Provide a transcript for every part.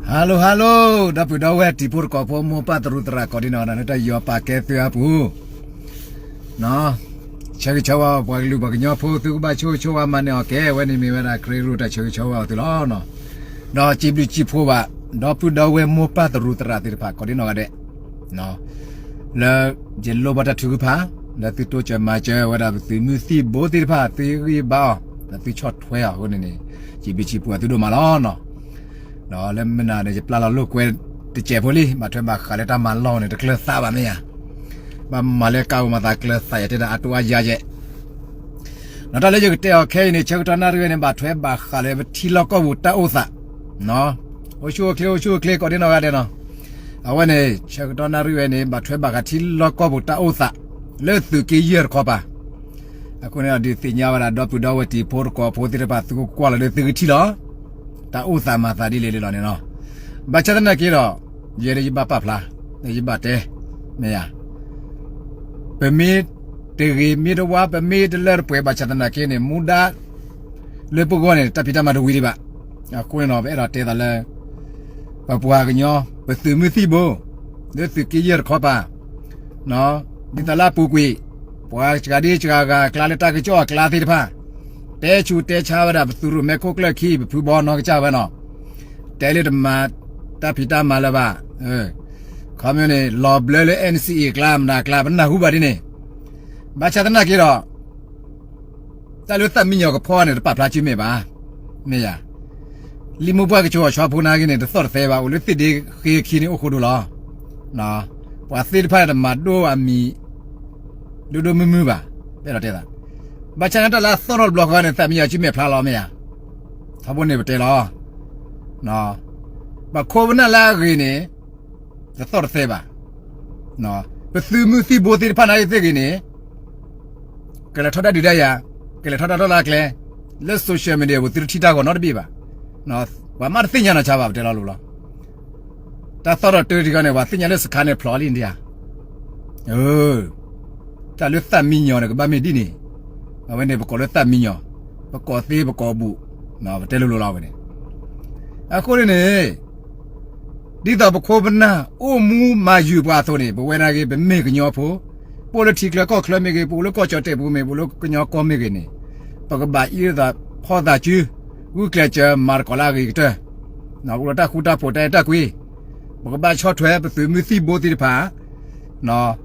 Hello hello, ဒီပုၢ်ဒီဝဲၢ်တံၤဖိသကိးဖိ မိၢ်ပၢ်သရူးသရၣ် ကိးဒံနီၢ်ဂၤဒဲး လၢတၢ်ယီၤပာ်ကဲသုအပူၤ, ဆၢဂ့ၤဆၢဝါပှၤကလုာ်ပှၤကညီဖိ သုကဘၣ်ဆိၣ်ဂ့ၤဆိၣ်ဝါမၤန့ၢ်အီၤကဲဝဲန့ၣ် မ့ၢ်ဝဲဒၣ်ခရံာ်ကရူၢ်တၢ်ဆၢဂ့ၤဆၢဝါအီၤသုလီၤ. ဒီးစံးဘျုးစံးဖှိၣ်ဘၣ် ဒီပုၢ်ဒီဝဲၢ်မိၢ်ပၢ်သရူးသရၣ်သ့ၣ်တဖၣ် ကိးဒံနီၢ်ဂၤဒဲး လၢယလိၣ်ဘၣ်တၢ်ထုကဖၣ် လၢသုတိစၢၤမၤစၢၤဝဲဒၣ်ပသုးမုၢ်သံၣ်ဘိသ့ၣ်တဖၣ် သုဂံၢ်ဘါအီၤ ဒီးသုဆီၣ်ထွဲအီၤအဃိန့ၣ်န့ၣ် စံးဘျုးစံးဖှိၣ်သုဒိၣ်မးလီၤ. ဒီးလၢမုၢ်နၤန့ၣ် ယပျၢ်လီၤလိာ်ကွဲတစဲးဖိလံ ဘၣ်ထွဲဘၣ်ဃးလၢတၢ်မၤလီၢ်န့ၣ် တကျၢၤသးဘၣ်မ့ၢ်ဧါ, ဘၣ်မၤလၢကါအိၣ်မၤသးကျၢၤသးယတဲဒၣ်အတိအါယါယဲ ဒီးတၢ်လၢယကတဲအီၤခဲအံၤန့ၣ် ဆၢကတီၢ်နၣ်ရံၣ်ဝဲန့ၣ် ဘၣ်ထွဲဘၣ်ဃးလၢပထံလီၢ်ကီၢ်ပူၤတၢ်အိၣ်သး, အိၣ်ဆူၣ်အိၣ်ချ့ အိၣ်ဆူၣ်အိၣ်ချ့ ကိးဒံနီၢ်ဂၤဒဲးနီၤ, အဝဲန့ၣ် ဆၢကတီၢ်နၣ်ရံၣ်ဝဲန့ၣ် ဘၣ်ထွဲဘၣ်ဃးထံလီၢ်ကီၢ်ပူၤတၢ်အိၣ်သး လၢသုးက့ယဲၢ်တခီပၤ, အဃိန့ၣ်ဒီး ဒုးသ့ၣ်ညါဝဲဒၣ် ဒီပုၢ်ဒီဝဲၢ်တံၤဖိသကိးဖိသ့ၣ်တဖၣ် သုကကွၢ်လီၤဒီးသုကထံၣ်လီၤ တၢ်အိၣ်သးမၤသးဒ်လဲၣ်ဒ်လဲၣ်န့ၣ်လီၤ. ဘၣ်ဆၣ်သနာ်က့ဒီး ယဲဒၣ်ယဘၣ်ပာ်ဖျါ ယဘၣ်တဲ မ့ၢ်ယၤ ပမ့ၢ်တဂ့ၤမ့ၢ်တဝါ ပမ့ၢ်တလၢတပှဲၤ ဘၣ်ဆၣ်သနာ်က့န့ၣ် မူဒါ လၢပဂီၢ်န့ၣ် တၢ်ဖံးတၢ်မၤတဝံၤဒံးဘၣ်. အဃိန့ၣ်ဒီး ပအဲၣ်ဒိးတဲသးလၢ ပပှၤကညီ ပသုးမုၢ်သံၣ်ဘိ လၢသုးက့ယဲၢ်တခီပၤ ဒ်သိးလၢအပူၤကွံာ် ပှၤစှၤဒ့စှၤဂၤအကျါ လၢတၢ်ကစီၣ်အကျါသ့ၣ်တဖၣ် တဲဆူးတဲဆါဝဲဒၣ် ပသုးရိၣ်မဲခိၣ်ကျၢၢ်ခံ ပဖုဘီနီၢ်ကစၢ်ဝဲနီၤ, တဲလၢတမၤတၢ်ဖံးတၢ်မၤလၢၤဘၣ်. ခီမ့ၢ်န့ၣ် လီၤဘျၢလၢ NCA အကျါ မနုၤအကျါ ပနၢ်ဟူဘၣ်ဒ်န့ၣ်, ဘၣ်ဆၣ်သနာ်က့ဒီး တၢ်လၢသးမံညီၤကဖီန့ၣ် တပာ်ဖျါစုမဲာ်ဘၣ်. မ့ၢ်ယၤ လံာ်မိၢ်ပှၢ်ကဆိးအဆီဖိနာ်က့န့ၣ် တသီၣ်တသဲဘၣ် အိၣ်လၢသ့ၣ်ဒ့ဃ့ခံန့ၣ်အိၣ်ဃိဒိလီၤ. ပှၤသ့ၣ်တဖၣ်န့ၣ်တမၤဒိၣ်အမံၤ ဒိၣ်ဒိၣ်မုၢ်မုၢ်ဘၣ်. ပအဲၣ်ဒိးတဲသး ဘၣ်ဆၣ်န့ၣ်တၢ်လၢအသီၣ်ထီၣ်တဘျီဃီန့ၣ် သးမံညီၤစုမဲာ်ဖျါလီၤမ့ၢ်ယၤ. ထီဘိန့ၣ်ပတဲလီၤ ပခိၣ်ပနၢ်လၢအဂ့ၤန့ၣ် တသီၣ်တသဲဘၣ်. ပသုးမုၢ်သံၣ်ဘိသ့ၣ်တဖၣ်နာ်က့သ့ၣ်ဂ့ၤန့ၣ် ကလဲၤထီၣ်တၢ်ဒုးတၢ်ယၤ, ကလဲၤထီၣ်တၢ်လီၢ်တၢ်ကျဲ, လၢ social media ပူၤ သုတထံၣ်တၢ်ဂီၤနီတဘ့ၣ်ဘၣ်. ပှၤမ့ၢ်တသ့ၣ်ညါနီၤဆါဘၣ် ပတဲလီၤလိၤလီၤ. တၢ်သီၣ်ထီၣ်တၢတံၢ်ဃီန့ၣ် ပှၤသ့ၣ်ညါလၢစခါန့ၣ်ဖျိးလံဒံးဧါ. တၢ်လၢသးမံညီၤန့ၣ် ကဘၣ်မ့ၢ်ဒ်န့ၣ်, အဝဲန့ၣ်ပကိးလၢသးမံညီၤ, ပကိးသ့ပကိးဘူး, ပတဲလိၤလိၤလီၤဝဲန့ၣ်. အဃိန့ၣ်န့ၣ် ဒ်သိးပခိၣ်ပနၢ်အိၣ်မူမၤယုာ်ပှၤအသိးန့ၣ် ပဝဲနာ်က့ ပမ့ၢ်ကညီဖိ, ပအိၣ်လၢထံချၢကီၢ်ချၢမ့ၢ်ဂ့ၤ, ပအိၣ်လၢကီၢ်ကၠီၣ်တဲၣ်ပူၤမ့ၢ်, ပအိၣ်လၢကညီကီၢ်မ့ၢ်ဂ့ၤန့ၣ်, ပကဘၣ်အ့ၣ်လိာ်သးဖီၣ်သးစု, ဂုာ်ကျဲးစၢးမၤသကိးလၢအဂ့ၤကတၢၢ်, အိၣ်ဒီးတၢ်ဃူတၢ်ဖိးတၢ်အဲၣ်တၢ်ကွံ, ပကဘၣ်ဆီၣ်ထွဲပသုးမုၢ်သံၣ်ဘိသ့ၣ်တဖၣ်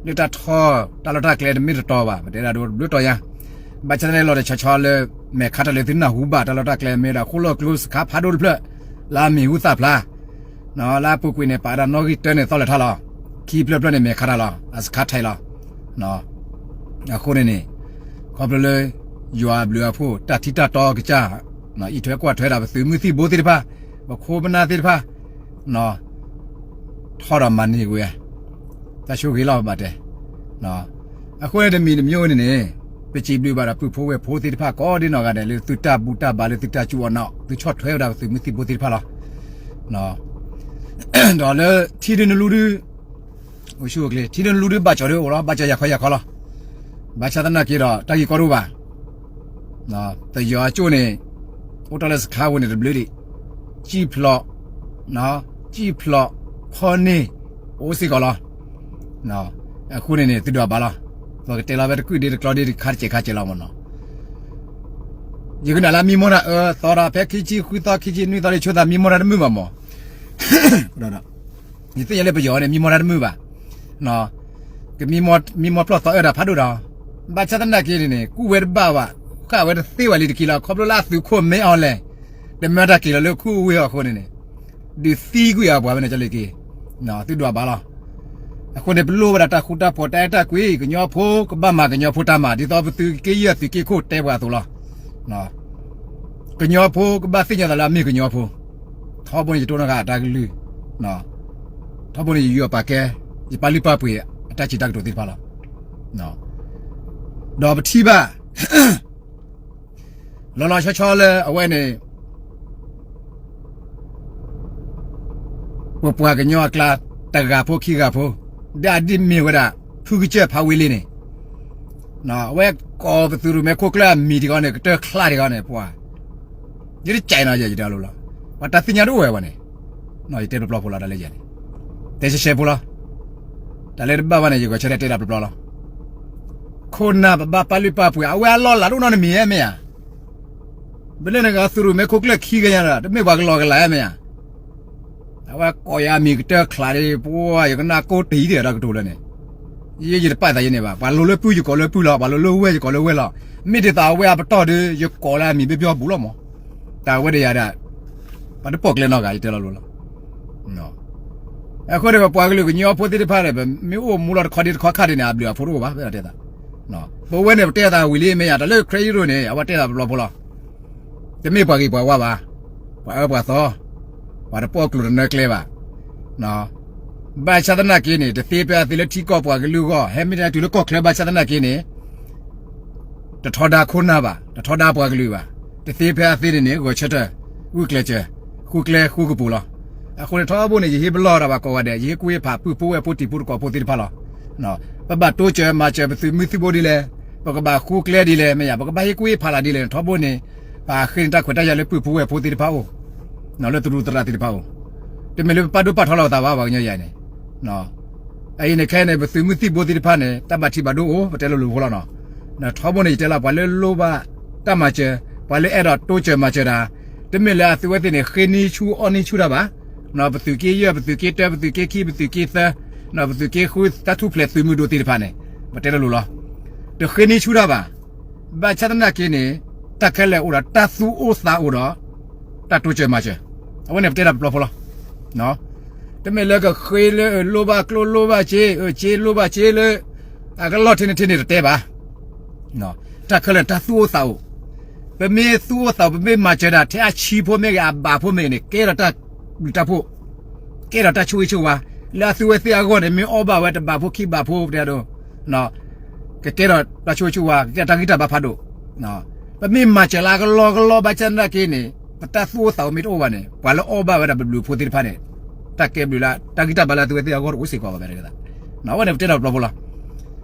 လၢတၢ်ထီၣ်တၢ်လီၢ်တၢ်ကျဲတမ့ၢ်တတီၤဘၣ်, ပတဲဒၣ်ဒိတဘျုးတီၤညါ, ဘၣ်ဆၣ်သနာ်က့လီၤတဆီဆီလၢ မဲာ်ခါတၢ်လၢသုနၢ်ဟူဘၣ်တၢ်လီၢ်တၢ်ကျဲမ့ၢ်ဝဲဒၣ် ဃိၣ်လီၢ်ကျိစခါဖးဒိၣ်တဖျၢၣ် လၢအမံၤဟူသၣ်ဖျါ, လၢအပူၤကွံာ်န့ၣ် ပာ်ဝဲဒၣ်နီၣ်ဂံၢ်တၢန့ၣ်သီၣ်လၢာ်ထါလီၤ, ခံဖျၢၣ်ဖျၢၣ်န့ၣ် မဲာ်ခါတၢ်လီၤ, အစခါထဲးလီၤ. အဃိန့ၣ်န့ၣ် ခီဖျိလၢ ယွၤအဘျုးအဖှိၣ် တၢ်ထံၣ်တၢ်တီကစၢ် အံးထွဲကွၢ်ထွဲဒၣ်ပသုးမုၢ်သံၣ်ဘိသ့ၣ်တဖၣ်, ပခိၣ်ပနၢ်သ့ၣ်တဖၣ် ထီၣ်ဒီးမၤန့ၢ်ကွံာ်, တၢ်ဆိၣ်ဂ့ၤလီၤပဘၣ်တဲ. အဃိန့ၣ်တမံၤတမံၤန့ၣ်န့ၣ် ပစံးဘျုးဘၣ်ဒီးပုၢ်ဖိဝဲၢ်ဖိသ့ၣ်တဖၣ်ကိးဒ်နီၢ်ဂၤဒဲး လၢသုတၢ်ဘူၣ်တၢ်ဘါလၢသုတၢ်စူၢ်အီၣ်နာ်အီၣ် သုဆီၣ်ထွဲဝဲဒၣ်ပသုးမုၢ်သံၣ်ဘိသ့ၣ်တဖၣ်လီၤ. ဒီးလၢထံဒုနလူဒု အိၣ်ဆူၣ်အိၣ်ချ့ ထံဒုနလူဒုဘၣ်ကၠီၤဒုအိၣ်လီၤ ဘၣ်ကၠီၤယၤခီယၤခီလီၤ. ဘၣ်ဆၣ်သနာ်က့ဒီး တၢ်ဂ့ၢ်ကီတအိၣ်ဘၣ်. သယီၤအကၠိၣ်န့ၣ် အိၣ်တ့ၢ်လၢစခါပူၤန့ၣ်တဘျုးဒံး, ကံၣ်ဖျိး, ကံၣ်ဖျိး, ဖီန့ၢ်, အိၣ်စ့ၢ်ကီးလီၤ. အဃိန့ၣ်န့ၣ် သုဒိးဘၣ်လီၤ. ပကတဲလီၤဖဲတကုၢ်ဒ့တကျီဒ့တခါတစဲးခါတစဲးလီၤမ့ၢ်နီၤ. ယကနၣ်လၢမံမီၢ်တၢ်အၢသီဒီး ဖဲခံဆံဃုသီ ခံဆံနွံသီ ယဆိသးမံမီၢ်တၢ်တမုာ်ဘၣ်မး. ယသ့ၣ်ညါလၢပယီၤန့ၣ် မံမီၢ်တၢ်တမုာ်ဘၣ်. ကမံမီၢ်ဖျီၣ်သီအၢတၢ်ဖးဒိၣ်ဒီး ဘၣ်ဆၣ်သနာ်က့န့ၣ်န့ၣ် ကူၣ်ဝဲတဘၣ်ဘၣ် ဃၣ်ဝဲတသ့ဝဲလံတက့ၢ်လီၤ. ခီဖျိလၢအသုးခိၣ်မ့ၢ်အီၤလဲၣ် တမၢတၢ်က့ၤလီၤလၢခူဝ့ၢ်အီၤအဃိန့ၣ်န့ၣ် ဒုးသံကွံာ်အပှၤဝဲန့ၣ်ကၠီလ့က့ၤ သုဒွးဘၣ်လီၤ. အဃိန့ၣ် ပလိၣ်ဝဲဒၣ်တၢ်ဃူတၢ်ဖိးတၢ်အဲၣ်တၢ်ကွံ ကညီဖိကဘၣ်မၤကညီဖိတၢ်မၤ ဒ်သိးပသုးက့ယဲၢ်သုးက့ခိၣ်တဲပှၤအသိးလီၤ. ကညီဖိကဘၣ်သ့ၣ်ညါသးလၢအမ့ၢ်ကညီဖိ ထီဘိန့ၣ်ယတိၢ်နီၣ်ဃာ်အတၢ်ကလုၢ် ထီဘိန့ၣ်ယယီၤပာ်ကဲ ယပာ်လုၢ်ပာ်ပှ့ၤအတၢ်စံးတၢ်ကတိၤသ့ၣ်တဖၣ်လီၤ. ဒီးပထံၣ်ဘၣ် လီၤလီၤဆီဆီလၢအဝဲန့ၣ် ပပှၤကညီအကျါ တဂၤဖိခံဂၤဖိ ဒ်အဒ်မ့ၢ်ဝဲဒၣ် ဖုကစၢၢ်ဖးဝ့လ့န့ၣ် အဝဲကိးပသုးရိၣ်မဲခိၣ်ကျၢၢ်အမံၤတခီန့ၣ် ကတၢၢ်ချါတခီန့ၣ် ပှၤ ယတကးနီၤ ယတဲလိၤလီၤ. ပှၤတၢ်သ့ၣ်ညါတအိၣ်ဝဲဝဲန့ၣ် ယတဲပျီပျီဖိလီၤ တၢ်လၢယၤန့ၣ်, တဲရှဲရှဲဖိလီၤ. တၢ်လၢတဘၣ်ဘၣ်န့ၣ် ယဂဲၤဆၢထၢၣ်တဲဒၣ်ပျီပျီလီၤ. ခိၣ်နၢ်ပဘၣ်ပာ်လုၢ်ပာ်ပှ့ၤ အဝဲအလီၢ်လၤတအိၣ်နီတမံၤဧါ မ့ၢ်ဧါ. ပလၢနဂၤသုးရိၣ်မဲခိၣ်ကျၢၢ်ခံကညါဒီး တမ့ၢ်ပှၤကလီကလးဧါ မ့ၢ်ဧါ. အဝဲကိးယၤအမံၤကတၢၢ်ချးဒ် ပှၤယကနၣ်ကိၢ်တံၢ်ဒံးတၢ်ကတိၤလၢန့ၣ်, ယဲယတပာ်သးယဲန့ၣ်ဘၣ်. ပှၤလိၤလၢပုၢ်ယကိးလၢပုၢ်လီၤ, ပှၤလိၤလၢဝဲၢ်ယကိးလၢဝဲၢ်လီၤ. မ့ၢ်ဒ်သိးအဝဲအပတီၢ်ဒီး ယကိးလၢအမံၤဘ့ၣ်ဘျီဘူးလီၤမး. တၢ်ဝဲဒီးယၤဒၣ် ပှၤတပိာ်ကျဲနီတဂၤ ယတဲလီၤလိၤလီၤ. အဃိန့ၣ် ပပှၤကလုာ်ကညီဖိသ့ၣ်တဖၣ်န့ၣ် ပမ့ၢ်အိၣ်မူလီၤတခီဒ့တခီခါဒ်န့ၣ် အဘျုးအဖှိၣ်တအိၣ်ဘၣ် ဖဲဒၣ်တဲသး. ပဝဲန့ၣ် ပတဲသးဝံၤလံ မ့ၢ်ယၤ တၢ်လၢ credit န့ၣ် အဝဲတဲသးပျီပျီဖိလီၤ. တမ့ၢ်ပှၤဂ့ၤပှၤဝါဘၣ်, ပှၤအၢပှၤသီ, ပှၤတပိာ်ကျိၤတနၢကျဲဘၣ်. ဘၣ်ဆၣ်သနာ်က့န့ၣ် တသ့ဖဲအသ့လၢထံကီၢ်ပှၤကလုာ်အဂီၢ်, ဟဲမ့ၢ်တၢ်တုၤလၢကီၢ်ချၢဘၣ်ဆၣ်သနာ်က့န့ၣ် တထီဒါခိၣ်နၢ်ဘၣ်, တထီဒါပှၤကလုာ်ဘၣ်. တသ့ဖဲအသ့န့ၣ်န့ၣ် ဂဲၤဆၢထၢၣ်, ဂုာ်ကျဲးစၢး, ဃုကျဲဃုကပူၤလီၤ. အဃိန့ၣ်ထီဘိန့ၣ် ယဟ့ၣ်ပလီၢ်တၢ်ဘၣ်ကိးဂၤဒဲး, ယဟ့ၣ်ကူၣ်ဟ့ၣ်ဖးပုၢ်ဖိဝဲၢ်ဖိတံၤဖိသကိးဖိသ့ၣ်တဖၣ်လီၤ. ပဘၣ်တိစၢၤမၤစၢၤပသုးမုၢ်သံၣ်ဘိဒ်လဲၣ်, ပကဘၣ်ဃုကျဲဒ်လဲၣ်, မ့ၢ်ယၤ ပကဘၣ်ဟ့ၣ်ကူၣ်ဟ့ၣ်ဖးလၢ်ဒ်လဲၣ်န့ၣ် ထီဘိန့ၣ် ပဟးဃ့န့ၢ်တၢ်ခွဲးတၢ်ယာ်လၢပုၢ်ဖိဝဲၢ်ဖိသ့ၣ်တဖၣ်အအိၣ်, လၢသရူးသရၣ်သ့ၣ်တဖၣ်အအိၣ်. တမ့ၢ်လၢပပာ်ဒိၣ်ပာ်ထီလီၤပသးဘၣ် ပှၤကညီယၤန့ၣ် အအံၤန့ၣ် ခဲအံၤန့ၣ် ပသုးမုၢ်သံၣ်ဘိသ့ၣ်တဖၣ်န့ၣ် တၢ်ဘၣ်ထံးဘၣ်ဒိအိၣ် ပတဲလိၤလိၤဖိလီၤနီၤ. ထီဘိန့ၣ် ယတဲလီၤ ပှၤလၢလိၣ်ဘၣ်တၢ်မၤစၢၤ, ပှၤလၢအဲၣ်ဒိးတိစၢၤမၤစၢၤတၢ်, တမ့ၢ်လၢအသုဝဲသ့ၣ်န့ၣ် ဃ့နံဆူၣ်အီၣ်နံဆူၣ်တၢ်ဘၣ်. ပသုးက့ယဲၢ်, ပသုးက့တၢ, ပသုးက့ခံ, ပသုးက့သၢ, ပသုးက့ဃု တၢ်ထူၣ်ဖျဲးသုးမုၢ်ဒိၣ်သ့ၣ်တဖၣ်န့ၣ် ပတဲလိၤလိၤလီၤ. တဃ့နံဆူၣ်တၢ်ဘၣ်. ဘၣ်ဆၣ်သနာ်က့န့ၣ် တၢ်ခဲလၢာ်အိၣ်ဒီးတၢ်သူၣ်အိၣ်သးအိၣ်ဒီး တၢ်တိစၢၤမၤစၢၤ, အဝဲန့ၣ်ပတဲတၢ်ပျီဖိလီၤ. တမ့ၢ်လၢကဃ့လၢလိၣ်ဘၣ်ကျိၣ်လိၣ်ဘၣ်စ့, အစ့လိၣ်ဘၣ်စ့လၢ အကလီၢ်ထဲန့ၣ်ထဲန့ၣ်တတဲဘၣ်. တၢ်ခဲလၢာ်တၢ်သူၣ်အိၣ်သးအိၣ်, ပမ့ၢ်သူၣ်အိၣ်သးအိၣ် ပမ့ၢ်မၤစၢၤတၢ် ထဲအဆံဖိမ့ၢ်ဂ့ၤ အဘးဖိမ့ၢ်ဂ့ၤန့ၣ် ကဲထီၣ်တၢ်ဘျုးတၢ်ဖှိၣ်, ကဲထီၣ်တၢ်ဆိၣ်ဂ့ၤဆိၣ်ဝါ, လၢအသုဝဲသ့ၣ်အဂီၢ်န့ၣ် မ့ၢ်အီၣ်ဘၣ်ဝဲတဘးဖိခံဘးဖိပတဲဒိ ကကဲထီၣ်တၢ်ဆိၣ်ဂ့ၤဆိၣ်ဝါ, ကကဲထီၣ်တၢ်ဂံၢ်တၢ်ဘါဖးဒိၣ်. ပမ့ၢ်မၤစၢၤလၢအကလီကလီဘၣ်ဆၣ်သနာ်က့န့ၣ် ပတၢ်သူၣ်အိၣ်သးအိၣ်မ့ၢ်တအိၣ်ဘၣ်န့ၣ် ပှၤလၢအီၣ်ဘၣ်ဝဲဒၣ်ပဘျုးဖိသ့ၣ်တဖၣ်န့ၣ် တၢ်ကဲဘျုးလၢတၢ်ဂံၢ်တၢ်ဘါလၢအသုဝဲသ့ၣ်အဂီၢ်တအိၣ်စ့ၢ်ကီးဘၣ် ပတဲဒၣ်. အဝဲန့ၣ်ပတဲတၢ်ပျီဖိလီၤ.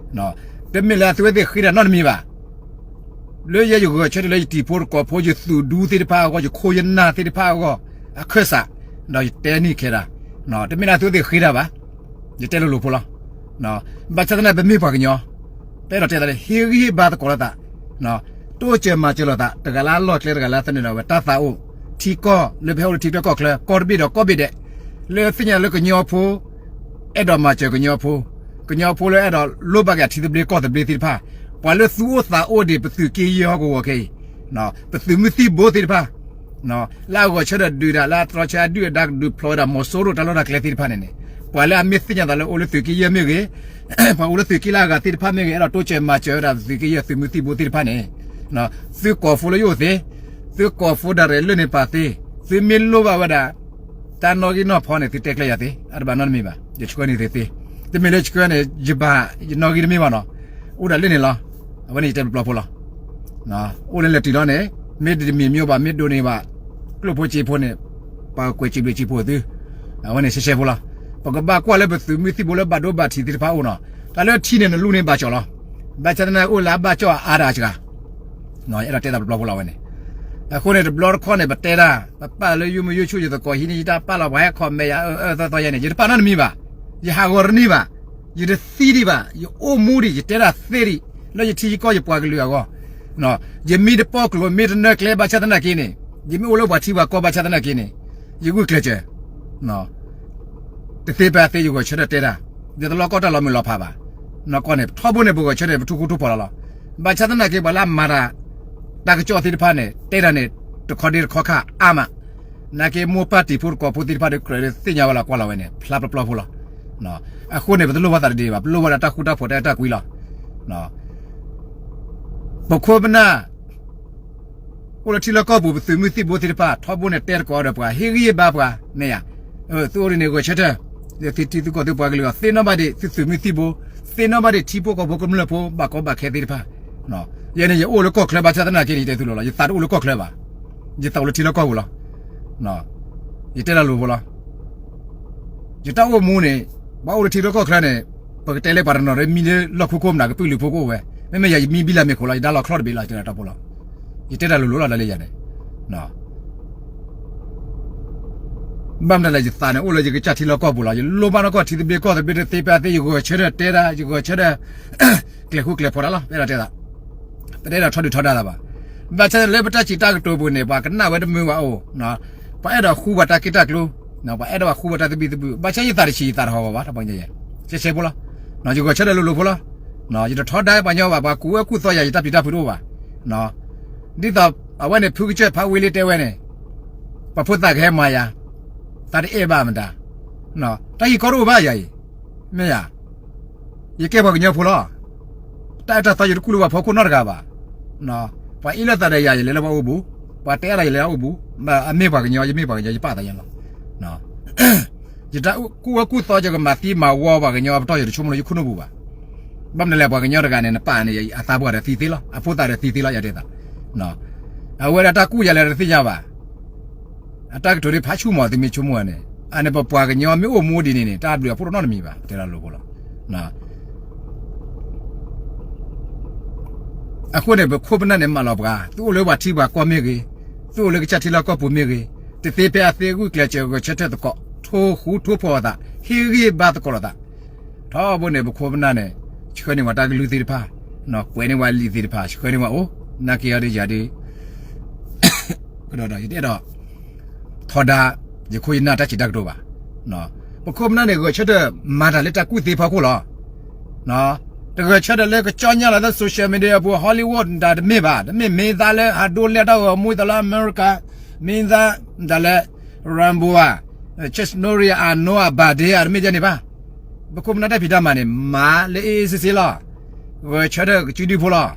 တမ့ၢ်လၢအသုဝဲသ့ၣ်ဃ့တၢ်နီတမံၤဘၣ်. လၢယဲယဂဲၤဆၢထၢၣ်လၢယတံၤဖိသကိးဖိ ယသူၣ်ဒူသ့ၣ်တဖၣ်အဂီၢ် ယခိၣ်ယနၢ်သ့ၣ်တဖၣ်အဂီၢ် အခၢၣ်စး, ဒီးယတဲန့ၢ်ခဲဒၣ်, တမ့ၢ်လၢအသုဝဲသ့ၣ်ဃ့တၢ်ဘၣ်. ယတဲလိၤလိၤဖိလီၤ. ဘၣ်ဆၣ်သနာ်ပမ့ၢ်ပှၤကညီ ပအဲၣ်ဒိးတဲသးလၢ ဟ့ၣ်ဂံၢ်ဟ့ၣ်ဘါသကိးလိာ်သး, တိစၢၤမၤစၢၤလိာ်သး တဂၤလၢအလီၢ်ကျဲ တဂၤလၢအသနၢၣ်ဒီးဝဲ တၢ်သးအိၣ် ထံကီၢ်လၢပဟဲအိၣ်လၢထံချၢကီၢ်ချၢ ကီၢ်တဘ့ၣ်ဒီးကီၢ်ဘ့ၣ်ဒဲး, လၢသ့ၣ်ညါလၢကညီဖိ အဲၣ်ဒိးမၤစၢၤကညီဖိ, ကညီဖိလၢအဲၣ်ဒိးလိၣ်ဘၣ်က့ၤအထံသဘျ့ကီၢ်သဘျ့သ့ၣ်တဖၣ်, ပှၤလၢသူၣ်အိၣ်သးအိၣ်ဒံးပသုးက့ယဲၢ်ဟီၣ်ကဝီၤခဲအံၤ, ပသုးမုၢ်သံၣ်ဘိသ့ၣ်တဖၣ် လၢအဂဲၤဆၢထၢၣ်ဒုးတၢ် လၢအတြီဆၢအဒုၣ်အဒါကဒုးဖျိးဝဲဒၣ်မီၤစိရိၤတၢ်လီၢ်တၢ်ကျဲသ့ၣ်တဖၣ်န့ၣ်န့ၣ်, ပှၤလၢအမ့ၢ်သ့ၣ်ညါသးလၢအိၣ်လၢသုးက့ယဲၢ်မ့ၢ်ဂ့ၤ, ပှၤအိၣ်လၢသုးက့လၢအဂၤသ့ၣ်တဖၣ်မ့ၢ်ဂ့ၤ အဲၣ်ဒိးတိစၢၤမၤစၢၤဝဲဒၣ်ပသုးက့ယဲၢ်သုးမုၢ်သံၣ်ဘိသ့ၣ်တဖၣ်န့ၣ်, သုကိးဖိလၢယအိၣ်သ့, သုကိးဖိဒၣ်ရဲၣ်လၢန့ၣ်ပာ်သ့, သုမ့ၢ်လိၣ်ဘၣ်ဝဲဒၣ် တၢ်နီၣ်ဂံၢ်နီၣ်ဖီန့ၣ် သုတဲကျဲယၤသ့, အတဘၣ်နီတမံၤဘၣ်, ယဆှၢန့ၢ်သုသ့, တမ့ၢ်လၢယဆှၢန့ၣ် ယဘၣ် ယနီၣ်ဂံၢ်တမ့ၢ်ဘၣ်နီၤ, အိၣ်ဒၣ်လၢန့ၣ်လီၤ, အဝဲန့ၣ်ယတဲပျီဖိလီၤ. အိၣ်လၢလဲၤတုၤလီၤန့ၣ် မ့ၢ်တမံၤမ့ၢ်အိၣ်ဘၣ် မ့ၢ်ဒိးန့ၢ်ဘၣ် ကျိၣ်ဖိစ့ဖိန့ၣ် ပှၤကွဲးစံးဘျုးစံးဖှိၣ်သု, အဝဲန့ၣ်ရှဲရှဲဖိလီၤ. ပကဘၣ်ကွၢ်လၢပသုးမုၢ်သံၣ်ဘိလၢဘၣ်ဒိဘၣ်ထံးသ့ၣ်တဖၣ်အိၣ်နီၤ, တၢ်လၢထံန့ၣ်နလူန့ၢ်ဘၣ်ကၠီၣ်လီၤ, ဘၣ်ဆၣ်သနာ်အိၣ်လၢအဘၣ်ကၠီၣ်အအါတၢ်အစှၤ အဲၣ်ဒိးတဲသးပျီဖိလီၤဝဲန့ၣ်. အဃိန့ၣ် တဘျီတခီၣ်န့ၣ် ပတဲဒၣ် ပပာ်လၢယုၢ်မုၢ်ယုၢ်ဆူၣ် ယသကိးဟံးန့ၢ်ယတၢ်ပာ်လီၤ ပှၤဟဲ comment ယၤအၢအၢသီသီယဲန့ၣ် ယတပာ်နီတမံၤဘၣ်, ယဟးဂီၤတန့ၢ်ဘၣ်, ယတသံဒံးဘၣ်, ယအိၣ်မူဒံး ယတဲဒၣ်သ့ဒံး လၢယထံယကီၢ်ယပှၤကလုာ်အဂီၢ်, ယမ့ၢ်တပိာ်ကျိၤ မ့ၢ်တနၢကျဲဘၣ်ဆၣ်သနာ်က့န့ၣ်, ယမ့ၢ်အိၣ်လၢပှၤထံပှၤကီၢ်ဘၣ်ဆၣ်သနာ်က့န့ၣ်, ယဂုာ်ကျဲးစၢး တသ့ဖဲအသ့ယဂဲၤဆၢထၢၣ်တဲတၢ်, ယတလီၢ်ကီၢ်တၢ်လီၤမုၢ်လီၤဖးဘၣ်. နီၢ်ကီၢ်န့ၣ် ထီဘိန့ၣ် ပဂဲၤဆၢထၢၣ်န့ၣ် ပထူဃူထူဖိးလီၤလီၤ. ဘၣ်ဆၣ်သနာ်က့ ပှၤလၢအမၤတၢ် တၢ်ကစီၣ်သ့ၣ်တဖၣ်န့ၣ် တဲတၢ်န့ၣ် တခီဒ့တခီခါအါမး, နာ်က့မိၢ်ပၢ်တံၤဖိသကိးဖိသ့ၣ်တဖၣ်ဒီး ကြၢးလၢသ့ၣ်ညါဝဲလီၤကွၢ်လီၤဝဲန့ၣ် ဖျါပျီပျီဖိလီၤ. အဃိန့ၣ် ပတလိၣ်ဘၣ်သးတဒ့ဘၣ်, ပလိၣ်ဘၣ်ဒီးတၢ်ဃူတၢ်ဖိးတၢ်အဲၣ်တၢ်ကွံလီၤ. ပခိၣ်ပနၢ် အိၣ်လၢထံလီၢ်ကီၢ်ပူၤ ပသုးမုၢ်သံၣ်ဘိသ့ၣ်တဖၣ် ထီဘိန့ၣ်တဲသကိးဒီးပှၤ ဟ့ၣ်ဂံၢ်ဟ့ၣ်ဘါပှၤ မ့ၢ်ဧါ. သုအိၣ်ဒ်န့ၣ် ဂဲၤဆၢထၢၣ် သုထံသုကီၢ်သုပှၤကလုာ်အဂီၢ် သ့ၣ်နီၣ်ဘၣ်ဒံး သုသုးမုၢ်သံၣ်ဘိ, သ့ၣ်နီၣ်ဘၣ်ဒံးထံဖိကီၢ်ဖိကမျၢၢ်ဖိ ဘၣ်ကီဘၣ်ခဲသ့ၣ်တဖၣ်. ယဲန့ၣ် ယအိၣ်လၢကီၢ်ချၢဘၣ်ဆၣ်သနာ်က့န့ၣ် ယတဲသုလီၤလီၤ ယသးတအိၣ်လၢကီၢ်ချၢဘၣ်, ယသးအိၣ်လၢထံလီၢ်ကီၢ်ပူၤလီၤ. ယတဲတၢ်လိၤဖိလီၤ. ယတၢ်အိၣ်မူန့ၣ် ပှၤအိၣ်လၢထံလီၢ်ကီၢ်ချၢန့ၣ် ပကတဲလၢပှၤတနီၤရ့မံလၢလီၢ်ခိခိၣ်မနၤ ကပုာ်လုာ်ဖိကအိၣ်ဝဲ, မ့မ့ၢ်ယၤယမံဘံလၤမ့ၢ်ခိၣ်လီၤ ယဒါလီၤချီၣ်တဘ့ၣ်လီၤ ယတဲတၢ်တီဖိလီၤ. ယတဲတၢ်လိၤလိၤလီၤ တၢ်လၢယၤန့ၣ် ဘၣ်မနုၤလဲၣ် ယသးန့ၣ်အိၣ်လၢယကစၢ်ထံလီၢ်ကီၢ်ပူၤလီၤ. ယလိၣ်ဘၣ်နီၢ်ကီၢ်ထံသဘျ့ကီၢ်သဘျ့တသ့ဖဲအသ့ ယဂဲၤဆၢထၢၣ်တဲဒၣ် ယဂဲၤဆၢထၢၣ် ကျဲၤဃူကျဲၤဖိးတၢ်လီၤ. ပအဲၣ်ဒိးတဲသး ပတအဲၣ်ဒိးထီဒုၣ်ထီဒါသးဘၣ်. ဘၣ်ဆၣ်လၢပတၢ်စံးတၢ်ကတိၤပူၤန့ၣ် ပှၤကနၣ်ဝဲတမုာ်ဘၣ်အိၣ်, ပှၤအဲၣ်ဒိးဃူပှၤတၢ်ဂ့ၢ်တၢ်ကျိၤ, ပှၤအဲၣ်ဒိးပှၤဃူပှၤတၢ်သဘံၣ်သဘုၣ်, ဘၣ်ဆၣ်ယသးတဆံးယသးတဟီၣ်ဘၣ် တၢ်ပှၤကညီယဲ, ရှဲရှဲဖိလီၤ. ယဂဲၤဆၢထၢၣ်လိၤလိၤဖိလီၤ. ယတထီဒါပှၤကညီဘၣ်, ပှၤကူၣ်ဝဲကူၣ်သီယၤ ယတၢ်ပျံၤတၢ်ဖုးတအိၣ်ဘၣ်. ဒ်သိးအဝဲန့ၣ် ဖုကစၢၢ်ဖးဝံၤလံတဲဝဲန့ၣ်, ပှၤဖိသၣ်ကဟဲမၤယၤ, သးတအဲၣ်ဘၣ်မတၤ, တၢ်ဟံၣ်ကီတအိၣ်ဘၣ်ယၤအံၤ, မ့ၢ်ယၤ, ယကဲပှၤကညီဖိလီၤ. တၢ်အၢတၢ်သီယတကူၣ်လၢပှၤဖီခိၣ်နီတဂၤဘၣ်. ပှၤအ့ၣ်လိာ်သးဒီးယၤ ယလဲၤလၢပှၤအိၣ်ဘူး, ပှၤတဲအါဒီးယလဲၤလၢအိၣ်ဘူး, အမ့ၢ်ပှၤကညီ ယမ့ၢ်ပှၤကညီ ယပာ်သးယဲလီၤ. ယတၢ်ကူၣ်ဝဲကူၣ်သီ ယကမၤသံမၤဝီပှၤကညီ ပတီၢ်ယတဆိကမိၣ်လၢ ယခိၣ်နူာ်ပူၤဘၣ်. ဘၣ်မနုၤလဲၣ် ပှၤကညီတဂၤန့ၣ် နပာ်န့ၣ် အသးပှၢ်ဒီးသံသ့လီၤ, အဖိသၣ်ဒီးသံသ့လီၤ ယတဲသး. အဝဲဒၣ်တၢ်ကူၣ်ယၤလဲၣ်တသ့ၣ်ညါဘၣ်. အတၢ်ကတိၤဒ်ဖးဆူၣ်မး သုမ့ၢ်ဆိကမိၣ်န့ၣ်, အန့ၣ်ပပှၤကညီမ့ၢ်အိၣ်မူဒ်န့ၣ်န့ၣ် တၢ်ဘျုးအဖှိၣ်တနီတမံၤဘၣ် ပတဲလီၤလိၤဖိလီၤ. အဃိန့ၣ် ပခိၣ်ပနၢ်န့ၣ် မၢလီၤပှၤ, သုအိၣ်လၢပှၤထံပှၤကီၢ်မ့ၢ်ဂ့ၤ, သုအိၣ်လၢကစၢ်ထံလီၢ်ကီၢ်ပူၤမ့ၢ်ဂ့ၤ, တသ့ဖဲအသ့ ဂုာ်ကျဲးစၢးဂဲၤဆၢထၢၣ်သကိး, ထိဃူထိဖိးအသး, ဟ့ၣ်ဂံၢ်ဘါသကိးလိာ်သး. ထီဘိန့ၣ် ပခိၣ်ပနၢ်န့ၣ် ဆှၢန့ၢ်ဝဲတၢ်ကလုၢ်သ့ၣ်တဖၣ်, ကွဲးန့ၢ်ဝဲလံာ်သ့ၣ်တဖၣ် ဆှၢန့ၢ်ဝဲအိၣ်, နာ်က့အီၤဒ်ယၤဒ် ကဒီးဒီး ယတအဲၣ်ဒိး ထီဒါ ယခိၣ်ယနၢ်တၢ်စံးတၢ်ကတိၤဘၣ်. ပခိၣ်ပနၢ်န့ၣ် ဂဲၤဆၢထၢၣ်မၤတၢ်လၢတၢ်ကူၣ်သ့ဖီခိၣ်လီၤ. တဂဲၤဆၢထၢၣ်လၢကကၠီညါလီၤလၢ social media အပူၤ Hollywood တၢ်တမ့ၢ်ဘၣ်, တမ့ၢ်မ့ၢ်သးလၢအဒိးလဲတၢ်ဂီၤမူသးလၢအမဲရကၤ, မ့ၢ်သးတၢ်လၢ Rambo ဧါ, Chuck Norris ဧါ, နီၢ်ဧါ, ဘၣ်ဒ့ဧါ, တမ့ၢ်ဒ်န့ၣ်ဘၣ်. ပခိၣ်ပနၢ်တၢ်ဖံးတၢ်မၤန့ၣ် မၤလၢအ့ၣ်စ့စ့လီၤ. ဂဲၤဆၢထၢၣ်ကစုဒုဖိလီၤ.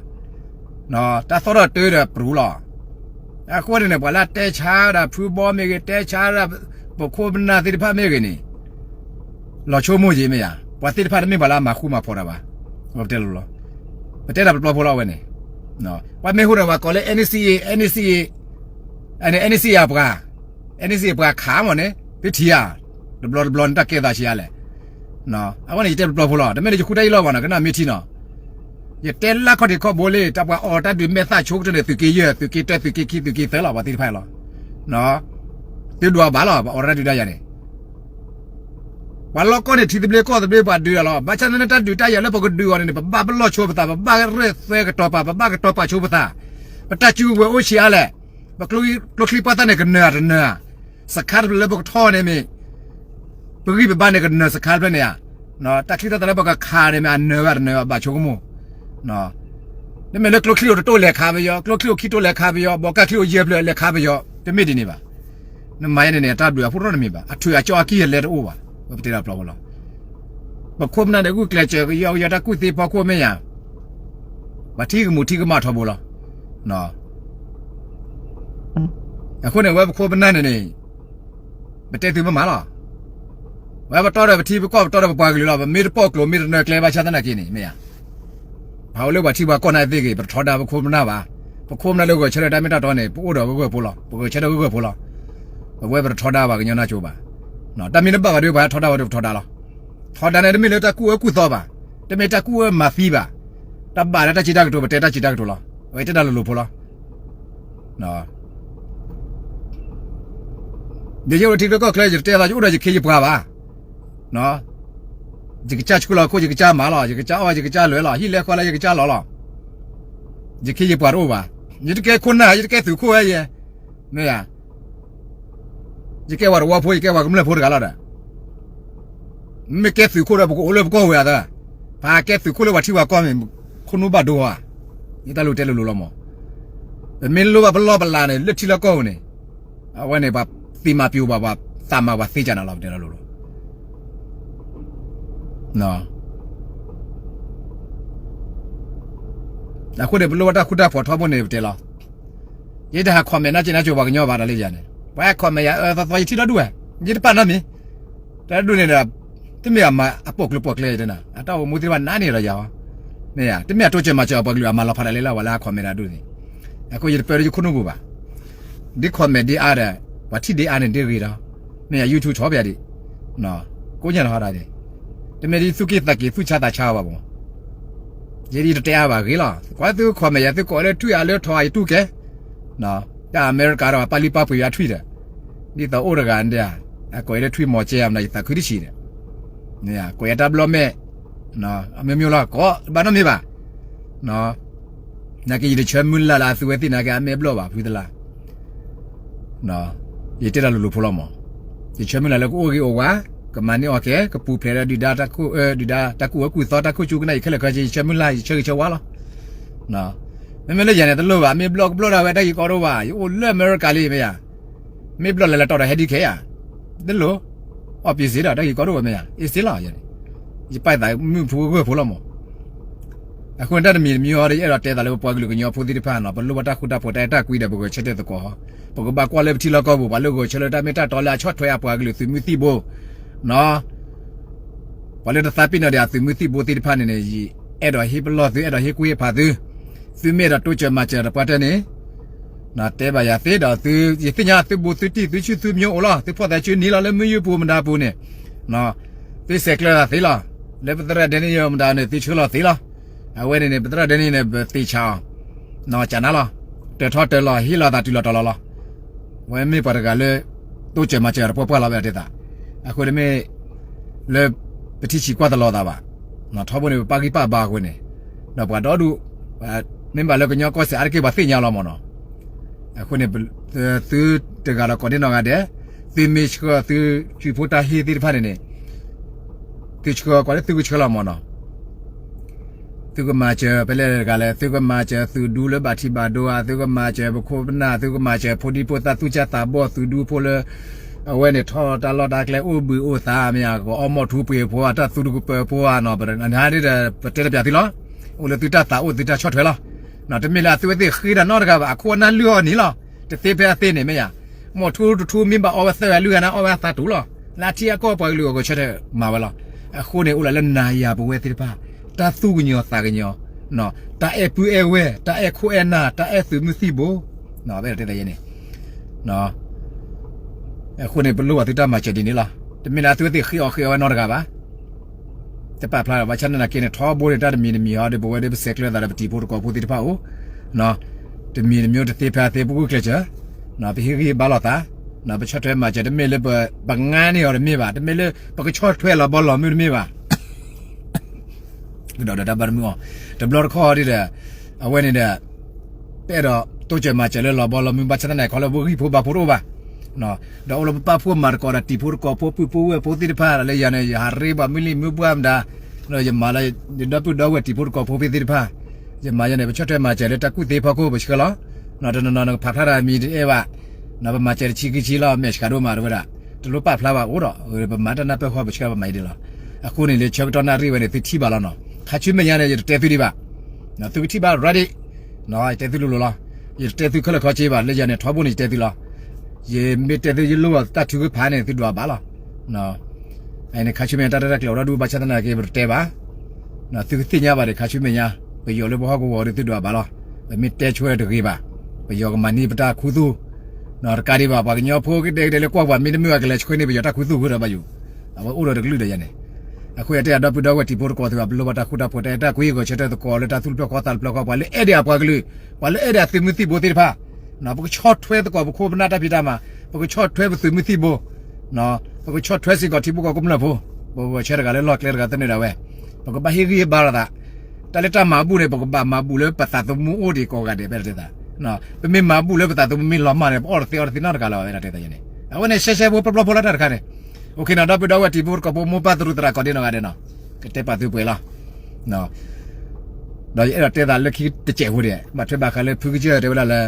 တၢ်သီၣ်ထီၣ်တၢ်ဒီးပရူၤလီၤ. အဃိန့ၣ်န့ၣ် ပှၤလၢအတဲဆါဒၣ်ဖုဘီမ့ၢ်ဂ့ၤ, တဲဆါဒၣ် ပခိၣ်ပနၢ်သ့ၣ်တဖၣ်မ့ၢ်ဂ့ၤန့ၣ် လီၤဆိကမိၣ်က့ၤမ့ၢ်ဧါ, ပှၤသ့ၣ်တဖၣ်တမ့ၢ်ပှၤလၢအမၤဃူမၤဖိးတၢ်ဘၣ်. ပတဲလိၤလိၤ, ပတဲဒၣ်ပျီပျီဖိလီၤအဝဲန့ၣ်. ပှၤမ့ၢ်ဟူးဒီးပှၤကိးလၢ NCA, NCA, NCA ပှၤ, NCA ပှၤခးမးန့ၣ် သုထံၣ်ဧါ, တဘျီတဘျီန့ၣ် တၢ်ကဲသးဆံးအါလဲၣ်. အဝဲန့ၣ် ယတဲပျီပျီဖိလီၤ, တမ့ၢ်လၢယဃုတၢ်အံၤလီၤဘၣ်နီၤ, ကနၣ်မ့ၢ်ထံနီၤ. ယတဲလၢခီၣ်ထံးခီၣ်ဘိလံ, တၢ်ပှၤအီၣ်တၢ်ဒုးမဲာ်သၣ်ဆိကတၢၢ်န့ၣ် သုးက့ယဲၢ်, သုးက့တၢ, သုးက့ခံ, သုးက့သၢလီၤ, ပှၤသ့ၣ်တဖၣ်အံၤလီၤ. သုဒွးဘၣ်လီၤ, ပှၤအီၣ်တၢ်ဒုးတၢ်ယၤန့ၣ် ပှၤလီၢ်ကီၢ်န့ၣ် ထံသဘျ့ကီၢ်သဘျ့ပှၤဒုးအီၤလီၤ. ဘၣ်ဆၣ်သနာ်က့ တၢ်ဒုးတၢ်ယၤလၢပကဒုးအီၤန့ၣ်န့ၣ် ပဘၣ်ပလီၢ်ဆိပသး, ပဘၣ်ရဲၣ်သဲကတီၤပာ်, ပဘၣ်ကတီၤပာ်ဆိပသး. ပတၢ်စုကဝဲၤအိၣ်ဆံးအါလဲၣ်. ပကျိချံပှၢ်သၣ်န့ၣ် ကနၢၤတနၢၤဧါ. စခါတဖျၢၣ်လၢပကထီၣ်န့ၣ်မ့ၢ် ပဂံၢ်ပဘါန့ၣ် ကနၢၤစခါတဖျၢၣ်န့ၣ်ဧါ. တၢ်ချံတၢ်သၣ်လၢပကခးန့ၣ်မ့ၢ် အနၢၤဘၣ်တနၢၤဘၣ် ဘၣ်ဆိကမိၣ်. တမ့ၢ်လၢကျိချံအိၣ်တတိၢ်လဲၤခးပယီၤ, ကျိချံအိၣ်ခံတိၢ်လဲၤခးပယီၤ, ဘီကၢ်ချံအိၣ်ယဲၢ်ဖျၢၣ်လဲၤခးပယီၤ, တမ့ၢ်ဒ်န့ၣ်ဘၣ်. နမၤယဲန့ၣ်န့ၣ် အတၢ်ဘျုးအဖှိၣ်ထီၣ်တမံၤဘၣ်, အထုးအကၠီအကံၢ်အလဲတအိၣ်ဘၣ်. ဝဲပတဲဒၣ်ပျီဖိလီၤ. ပခိၣ်ပနၢ်န့ၣ် ဂုာ်ကျဲးစၢးကယီကယီတၢ်ကူၣ်သ့ဖီခိၣ်မ့ၢ်ယၤ, ပှၤထံကမူးထံကမၣ်ထီဘိလီၤ. အဃိန့ၣ် ဝဲပခိၣ်ပနၢ်န့ၣ်န့ၣ် ပတဲသုမ့ၢ်မးလီၤ. ဝဲပတီၢ်ဒီးပထံပကီၢ် ပတီၢ်ဒီးပပှၤကလုာ်လီၤ. ပမ့ၢ်တပီၢ်ကျိၤ မ့ၢ်တနၢၤကျဲဘၣ်ဆၣ်သနာ်က့န့ၣ် မ့ၢ်ဧါ. ပှၤအိၣ်လၢပှၤထံပှၤကီၢ်နာ်သ့ၣ်ဂ့ၤ ပတထီဒါပခိၣ်ပနၢ်ဘၣ်. ပခိၣ်ပနၢ်လၢဂဲၤဆၢထၢၣ်တၢ်မ့ၢ်တၢ်တီန့ၣ် ပအိၣ်ဒီးဂၢၢ်ဂၢၢ်ဖိလီၤ. ပဂဲၤဆၢထၢၣ်ဂၢၢ်ဂၢၢ်ဖိလီၤ. ပဝဲပတထီဒါပှၤကညီနၢ်ကၠိဘၣ်. တၢ်မ့ၢ်တဘၣ်ဘၣ်ဒီး ပှၤထီဒါဝဲဒီးပထီဒါလီၤ. ထီဒါန့ၣ် တမ့ၢ်လၢတၢ်ကူၣ်အၢကူၣ်သီဘၣ်. တမ့ၢ်တၢ်ကူၣ်အၢမၤသံဘၣ်. တၢ်ဘၣ်လၢတၢ်စံးတၢ်ကတိၤ ပတဲတၢ်စံးတၢ်ကတိၤလီၤ. အဝဲတဲဒၣ်လိၤလိၤဖိလီၤ. ယယဲၢ်အိၣ်ထံချၢကီၢ်ချၢ ယတတဲလီၤ ယအိၣ်ဒီးယခ့ယပှၤဘၣ်. ယကစၢ်ဆှၢလီၤခိၣ် ယကစၢ်မၤလီၤ, ယကစၢ်အီၣ် ယကစၢ်လဲၤလီၤ, ဟံၣ်လဲၤဃီလဲၤ ယကစၢ်လီၤလီၤ. ယခ့ယပှၤတအိၣ်ဘၣ်. ယတကဲခိၣ်နၢ် ယတကဲသုးခိၣ်ဝဲယဲ, မ့ၢ်ဧါ. ယကဲဝဲတဝီဖိ ယကဲဝဲကမျၢၢ်ဖိတဂၤလီၤဒီး မ့ၢ်ကဲသုးခိၣ်ဒီး ပကအိၣ်လၢပကီၢ်ဝဲအသး, ပကဲသုးခိၣ်လၢပှၤထံပှၤကီၢ်မ့ၢ် ခိၣ်နူာ်ဘၣ်ဒိဧါ. ယတၢ်လိၤတဲလိၤလိၤလီၤမး. ပမ့ၢ်လိၣ်ဘၣ်ပလီၢ်ပလၤန့ၣ် လၢထံလၢကီၢ်ပူၤန့ၣ် အဝဲန့ၣ် ပှၤသ့မၤပျိၤဘၣ် ပှၤသးမၤပှၤသ့ကၢ်နၤလီၤ ပတဲလီၤလိၤလိၤ. အဃိန့ၣ် ပလိၣ်ဘၣ်တၢ်ဃူတၢ်ဖိးထီဘိန့ၣ် ပတဲလီၤ. ယတဟး comment နၢ်က့နၢ်ကၠိပှၤကညီဘၣ်တၢ်လၢယၤန့ၣ် ပှၤဟဲ comment ယၤအၢသီသီ ယထံၣ်ဒီဒူၣ်ဝဲ, ယတပာ်နီတမံၤ, တၢ်ဒူၣ်န့ၣ်ဒီး တမ့ၢ်အမၤအပိာ်ကျိၤပိာ်ကျဲယတဲနၤ အတၢ်အိၣ်မူသ့ၣ်တဖၣ်နးန့ၢ်ဒီးယၤအီၤ, မ့ၢ်ဧါ, တမ့ၢ်အတိစၢၤမၤစၢၤအပှၤကလုာ်အမၤလီၤဖးဒၣ်လၢလၢပှၤလၢအ comment တၢ်ဒူၣ်န့ၣ်, အဃိယတပၢၢ်ဒီးယခိၣ်နူာ်ပူၤဘၣ်, ဒ် comment ဒ်အါဒီး ပှၤထံၣ်ဒ်အါန့ၣ်ဒ်ဂ့ၤဒီး, မ့ၢ်ဧါ YouTube ဆီပယၤဒံး, ကိးညါလီၤဟီဒၣ်န့ၣ်, တမ့ၢ်ဒ်သူၣ်က့ၣ်သးက့ၤ သူၣ်ဆါသးဆါဘၣ်မး ယဲဒ်တတဲအါဘၣ်ဂ့ၤလီၤ, ကွၢ်သု comment ယၤ သုကိးလၢထွံၣ်အါလၢထီအါ ယတူၢ်ကဲ, တၢ်အမဲရကၤဒီးပာ်လုၢ်ပာ်ပှ့ၤယၤထွံၣ်ဒီး, ဒ်သိးအိၣ်တဂၤဒၣ်, အကိးယဲလၢထွံၣ်မီၤကဲဧါမနုၤ ယသးခုတဆံးန့ၣ်, ကိးယဲတၢ်ဘျီမဲာ်, အမျိုးမျိုးလီၤ ကိးဘၣ်နီတမံၤဘၣ်. နာ်က့ယတဆၢမုၢ်လၢ်လၢအသုဝဲသ့ၣ်နာ်က့အမ့ၢ်အဘျီၣ်ဘၣ် ဖုသလါ ယတဲတၢ်လိၤလိၤဖိလီၤမး, ယဆၢမုၢ်လၢ်လၢကအိၣ်ဂ့ၤအိၣ်ဝါ, ကမၤန့ၢ်အီၣ်ကဲ, ကပူၤဖျဲးဒီးဒုၣ်ဒါတၢ်ခိၣ်, ဒုၣ်ဒါတၢ်ကူၣ်အၢကူၣ်သီတၢ်ခိၣ်ဆူကနၣ်အံၤခဲလၢာ်ခဲဆ့ ယဆၢမုၢ်လၢ် ယဆၢဂ့ၤဆၢဝါလီၤ. မ့မ့ၢ်လၢယၤန့ၣ်တလိၣ်ဘၣ်, မ့ၢ်ဘျီၣ်ကဘျီၣ်ဒၣ်ဝဲတၢ်ဂ့ၢ်ကီဒိၣ်ဘၣ်, ယအိၣ်လၢအမဲရကၤလံမ့ၢ်ယၤ, မ့ၢ်ဘျီၣ်လဲၤလဲၤတီၤဒီးဟဲဒ်ခဲဧါ, တလိၣ်, အီၣ်ပ့ၤစ့ဒီးတၢ်ဂ့ၢ်ကီဒိၣ်ဝဲမ့ၢ်ယၤ, အ့စ့လီၤယၤန့ၣ်, ယပာ်သးမုာ်ဖိဂၢၢ်ဖိလီၤမး. အဃိန့ၣ်တၢ်တမံၤတမံၤအံၤဒီး ယအဲၣ်ဒိးတဲသးလၢပပှၤကလုာ်ကညီဖိသ့ၣ်တဖၣ်နီၤ, ပလိၣ်ဘၣ်တၢ်ဃူတၢ်ဖိးတၢ်အဲၣ်တၢ်ကွံဒီးပဂဲၤဆၢထၢၣ်သကိး, ပကဘၣ်ကွၢ်လၢပထံလီၢ်ကီၢ်ပူၤ ပှၤလၢဂဲၤဆၢထၢၣ်လၢတၢ်မ့ၢ်တၢ်တီလၢအဆီၣ်ထွဲအပှၤကလုာ်သုးမုၢ်သံၣ်ဘိ ပှၤလၢတသးပ့ၤနီၣ်ဒံးအသုးမုၢ်သံၣ်ဘိသ့ၣ်တဖၣ်န့ၣ်န့ၣ် ယအဲၣ်ဒိးဟ့ၣ်ပလီၢ်သု အဲၣ်ဒိးဟ့ၣ်ကူၣ်ဟ့ၣ်ဖးသု, သုမ့ၢ်အဲၣ်ဒိးတိစၢၤမၤစၢၤတပှၢ်တၢၢ်န့ၣ်, တဲဘၣ်ယၤသ့ဒီးသု, ယသ့ၣ်ညါသုဘူးသုတံၢ်သုဆူၣ်သုမျိအိၣ်လီၤ, သုဖီၣ်သးစုနံၤလီၤလၢမုၢ်ယုၢ်ပူၤမတၤပူၤန့ၣ်, သုဆဲးကျၢသးသ့လီၤ, လၢပသရၣ်ဒဲန့ၣ်ယမတၤန့ၣ် သုဆှၢလီၤသ့လီၤ, အဝဲန့ၣ်န့ၣ် ပသရၣ်ဒဲန့ၣ်န့ၣ် ပသ့ၣ်ဆါအီၤ, ကနၤလီၤ, တၢၢ်ထီတၢၢ်လီၤ ဟ့ၣ်လီၤသးတုၤလီၤတီၤလီၤလီၤ. ဝဲမ့ၢ်ပှၤတဂၤလၢ တိစၢၤမၤစၢၤတပှၢ်ပှၢ်လီၤ ဝဲဒၣ်တဲသး, အဃိန့ၣ်မ့ၢ် လၢပထံၣ်ဆံးကွၢ်တလီၤသးဘၣ်, ထီဘိန့ၣ် ပပာ်ဂံၢ်ပာ်ဘါအဃိန့ၣ်, ဒီးပှၤဒီဒူၣ်, မ့ၢ်ဘၣ်လၢကညီကီၢ်စဲၣ်အါတက့ၢ်ပှၤသ့ၣ်ညါလီၤမးနီၤ, အဃိန့ၣ် သုတဂၤဒီးကိးဒံနီၢ်ဂၤဒဲး, သုမ့ၢ်ဆှၢသုစုဖိတၢ်ဟ့ၣ်သ့ၣ်တဖၣ်န့ၣ်န့ၣ်, သုဆှၢကွၢ်လၢသုကဆှၢလီၤမးနီၤ သုကမၤစၢၤဖဲလဲၣ်တဂၤလဲၣ်, သုကမၤစၢၤသုးဒူလၢဘၣ်ထံးဘၣ်ဒိဧါ, သုကမၤစၢၤပခိၣ်ပနၢ်, သုကမၤစၢၤဖိဒံဖိသၣ်သူၣ်စၢ်သးဘီၣ်သုးဒူဖိလၢ အဝဲန့ၣ်ထီၣ်တၢ်လီၢ်တၢ်ကျဲအိၣ်ဘှံးအိၣ်သါမ့ၢ်ဧါ, ကအီၣ်မီၣ်ထူပှ့ၤဖိဧါ, တၢ်သူတကပၢၤဖိဧါနီၤ, နဟါဒ်ဒီး ပတဲတပျးသုလီၤ, အိၣ်လၢသုတၢ်သးအိၣ်သုတၢ်ဆီၣ်ထွဲလီၤ. တမ့ၢ်လၢအသုဝဲသ့ၣ်ဃ့တၢ်နီတဂၤဘၣ်, အခိၣ်အနၢ်လုၢ်အီၤန့ၣ်လီၤ, တသ့ဖဲအသ့န့ၣ်မ့ၢ်ဧါ, မီၣ်ထူတထူမ့ၢ်ဘၣ်အီဝဲသၢဂၤလွံၢ်ဂၤန့ၣ် အီၣ်ဝဲအသးတူာ်လီၤ, လၢအထံအကီၢ်ပှၤကလုာ်အဂီၢ်ဆၢထၢၣ်မၤဝဲလီၤ. အဃိန့ၣ် အိၣ်လၢလၢနၤယၤပဝဲသ့ၣ်တဖၣ် တၢ်သူၣ်ကညီၤသးကညီၤ, တၢ်အဲၣ်ပုၢ်အဲၣ်ဝဲၢ်, တၢ်အဲၣ်ခိၣ်အဲၣ်နၢ်, တၢ်အဲၣ်သုးမုၢ်သံၣ်ဘိ, ဝဲဒၣ်တဲသးယဲန့ၣ်, အဃိန့ၣ် ပလိၣ်ဘၣ်သုတၢ်မၤစၢၤဒ်န့ၣ်လီၤ. တမ့ၢ်လၢအသုဝဲသ့ၣ်ဃ့အီၤဃ့အီၤဝဲနီတဂၤဘၣ်. တပာ်ဖျါဘၣ် ဘၣ်ဆၣ်သနာ်က့န့ၣ် ထီဘိန့ၣ် တၢ်တမံၤတမံၤဟီဒီး ပဝဲဒၣ်ပဆဲးကျၢသးဒီးပတံၤဖိသကိးဖိသ့ၣ်တဖၣ်အိၣ်, တမံၤတမံၤတသ့ဖဲအသ့ ပဂုာ်ကျဲးစၢး, ပဟ့ၣ်ဂံၢ်ဟ့ၣ်ဘါလိာ်သး, ပဆီၣ်ထွဲမၤစၢၤ တမ့ၢ်လၢပပငါန့ၢ်အီၤတမ့ၢ်ဘၣ်, တမ့ၢ်လၢပကဆီၣ်ထွဲလီၤဘီလီၤမုၢ်တမ့ၢ်ဘၣ် ကဒီးဒီးတၢ်ဘၣ်တမုာ်အီၤ, တဘျီတခီၣ်ဒ်ဒီး အဝဲန့ၣ်ဒီး ပအဲၣ်ဒိးတိစၢၤမၤစၢၤလၢလီၤဘီလီၤမုၢ် ဘၣ်ဆၣ်သနာ်က့ ခီလၢပဂံၢ်ဖိဘါဖိတအိၣ်ဘၣ်, ဒီးအိၣ်လၢပပာ်ဖှိၣ်မၤသကိးဒီးတံၤဖိသကိးဖိ ပုၢ်ဖိဝဲၢ်ဖိသ့ၣ်တဖၣ်လၢယၤန့ၣ် ယဟးရ့ပှၤမုၢ်လံၢ်မုၢ်ပှၢ်မတၤ, ဒီးယမၤလၢ ယဒီပုၢ်ဒီဝဲၢ်တံၤဖိသကိးဖိဖဲသ့ၣ်တဖၣ်, ယမၤယၤန့ၣ် ပဆီၣ်ထွဲမၤစၢၤလၢတၢ်ကူၣ်သ့ဖီခိၣ် ပဆှၢလီၤ, တနီၤနီၤနကဖးဖျါတၢ်မံၤတအဲၣ်ဘၣ်, ပမၤစၢၤတဆံခံဆံလီၤ မဲာ်ဆှးဒိၣ်မးတဝဲဒၣ်, တလိၣ်ပာ်ဖျါဘၣ်အိၣ်ဒီး ပမၤတၢ်နၢ်ပၢၢ်ဃီ ပဆှၢပမၤအံၤဒ်လီၤ. အဃိန့ၣ်လၢဆၢကတီၢ်နၣ်ရံၣ်ဝဲန့ၣ် သုထံၣ်ဘၣ်လီၤနီၤ, ခါဆူမဲာ်ညါန့ၣ် ယတတဲသုဒံးဘၣ်, သုကထံၣ်ဘၣ် ready, ယတဲသုလိၤလိၤလီၤ, ယတတဲသုခဲလၢာ်ခဲဆ့ဘၣ်, လၢယၤန့ၣ် ထီဘိန့ၣ် ယတဲသုလီၤ, ယမ့ၢ်တဲသုယလိၣ်တၢ်ထုကဖၣ်န့ၣ် သုဒွးဘၣ်လီၤ. အန့ၣ်ခါဆူမဲာ်ညါ တၢ်ရဲၣ်တၢ်ကျဲၤအိၣ်ဒီဒူၣ် ဘၣ်ဆၣ်သနာ်က့ ပတတဲဘၣ်, သုကသ့ၣ်ညါဘၣ်ဒီး ခါဆူမဲာ်ညါ ပယီၤလၢပဟီၣ်ကဝီၤဒီး သုဒွးဘၣ်လီၤ. ပမ့ၢ်တဲဆွဲတဂ့ၤဘၣ်, ပယီၤကမၤန့ၢ်ပတၢ်ခူသူၣ်, တကးဒံးဘၣ် ပှၤကညီဖိကဒဲကဒဲလၢကွၢ်ပှၤ မ့တမ့ၢ်အကလဲၤဆှၢန့ၢ်ပယီၤတၢ်ခူသူၣ်ဃုာ်ဒီးဘၣ်ယိၣ်, အဝဲအိၣ်ဒီးတကလုာ်ဒီးယၤန့ၣ်, အဃိယတဲအဒီပုၢ်ဒီဝဲၢ်တံၤဖိသကိးသု ပလိၣ်ဘၣ်တၢ်ဃူတၢ်ဖိး တၢ်အဲၣ်တၢ်ကွံ ဂီၤဆၢထၢၣ်သကိးလၢတၢ်သူၣ်တဖျၢၣ်ဃီသးတဖျၢၣ်ဃီ ပှၤလၢအဲၣ်ဒံးအပှၤကလုာ်, ပှၤလၢအဲၣ်ဒံးအသုးမုၢ်သံၣ်ဘိသ့ၣ်တဖၣ်, ပကဆီၣ်ထွဲသကိးပခိၣ်ပနၢ်တၢ်ဖံးတၢ်မၤ, ပကဆီၣ်ထွဲပသုးမုၢ်သံၣ်ဘိ, ပကဆီၣ်ထွဲစ့ၢ်ကီးထံဖိကီၢ်ဖိကမျၢၢ်ဖိ, ပဂီၤဆၢတဂၤလၢလီၢ်ကျဲတဂၤသန့ၤဒၣ်ဝဲ, ပကဘၣ်ဟ့ၣ်ဂံၢ်ဟ့ၣ်ဘါလိာ်သး, တၢ်လၢတၢ်မၤဘူၣ်န့ၣ် ပကဘၣ်မၤဘူၣ်လၢပသးသမူအိၣ်ဒံးကိးဂၤဒဲး ပတဲသး, ပမ့ၢ်မၤဘူၣ်လၢပသးသမူမ့ၢ်လီၤမၢ်န့ၣ် ပအီၣ်တသ့အီတသ့နီတဂၤလၢၤဘၣ် ဝဲဒၣ်တဲသးယဲန့ၣ်, အဝဲန့ၣ်ရှဲရှဲဖိပျီပျီဖိလၢတၢ်တခါန့ၣ်, အိၣ်ခ့နီၤ ဒီပုၢ်ဒီဝဲၢ်တံၤဖိသကိးဖိ မိၢ်ပၢ်သရူးသရၣ်ကိးဒံနီၢ်ဂၤဒဲးနီၤ, ကတဲပာ်သုပှဲၤလီၤ. ဒီးယအဲၣ်ဒိးတဲသးလၢခံတစဲးဖိဒံး ဘၣ်ထွဲဘၣ်ဃးလၢဖုကစၢၢ်တဲဝဲဒၣ်လၢ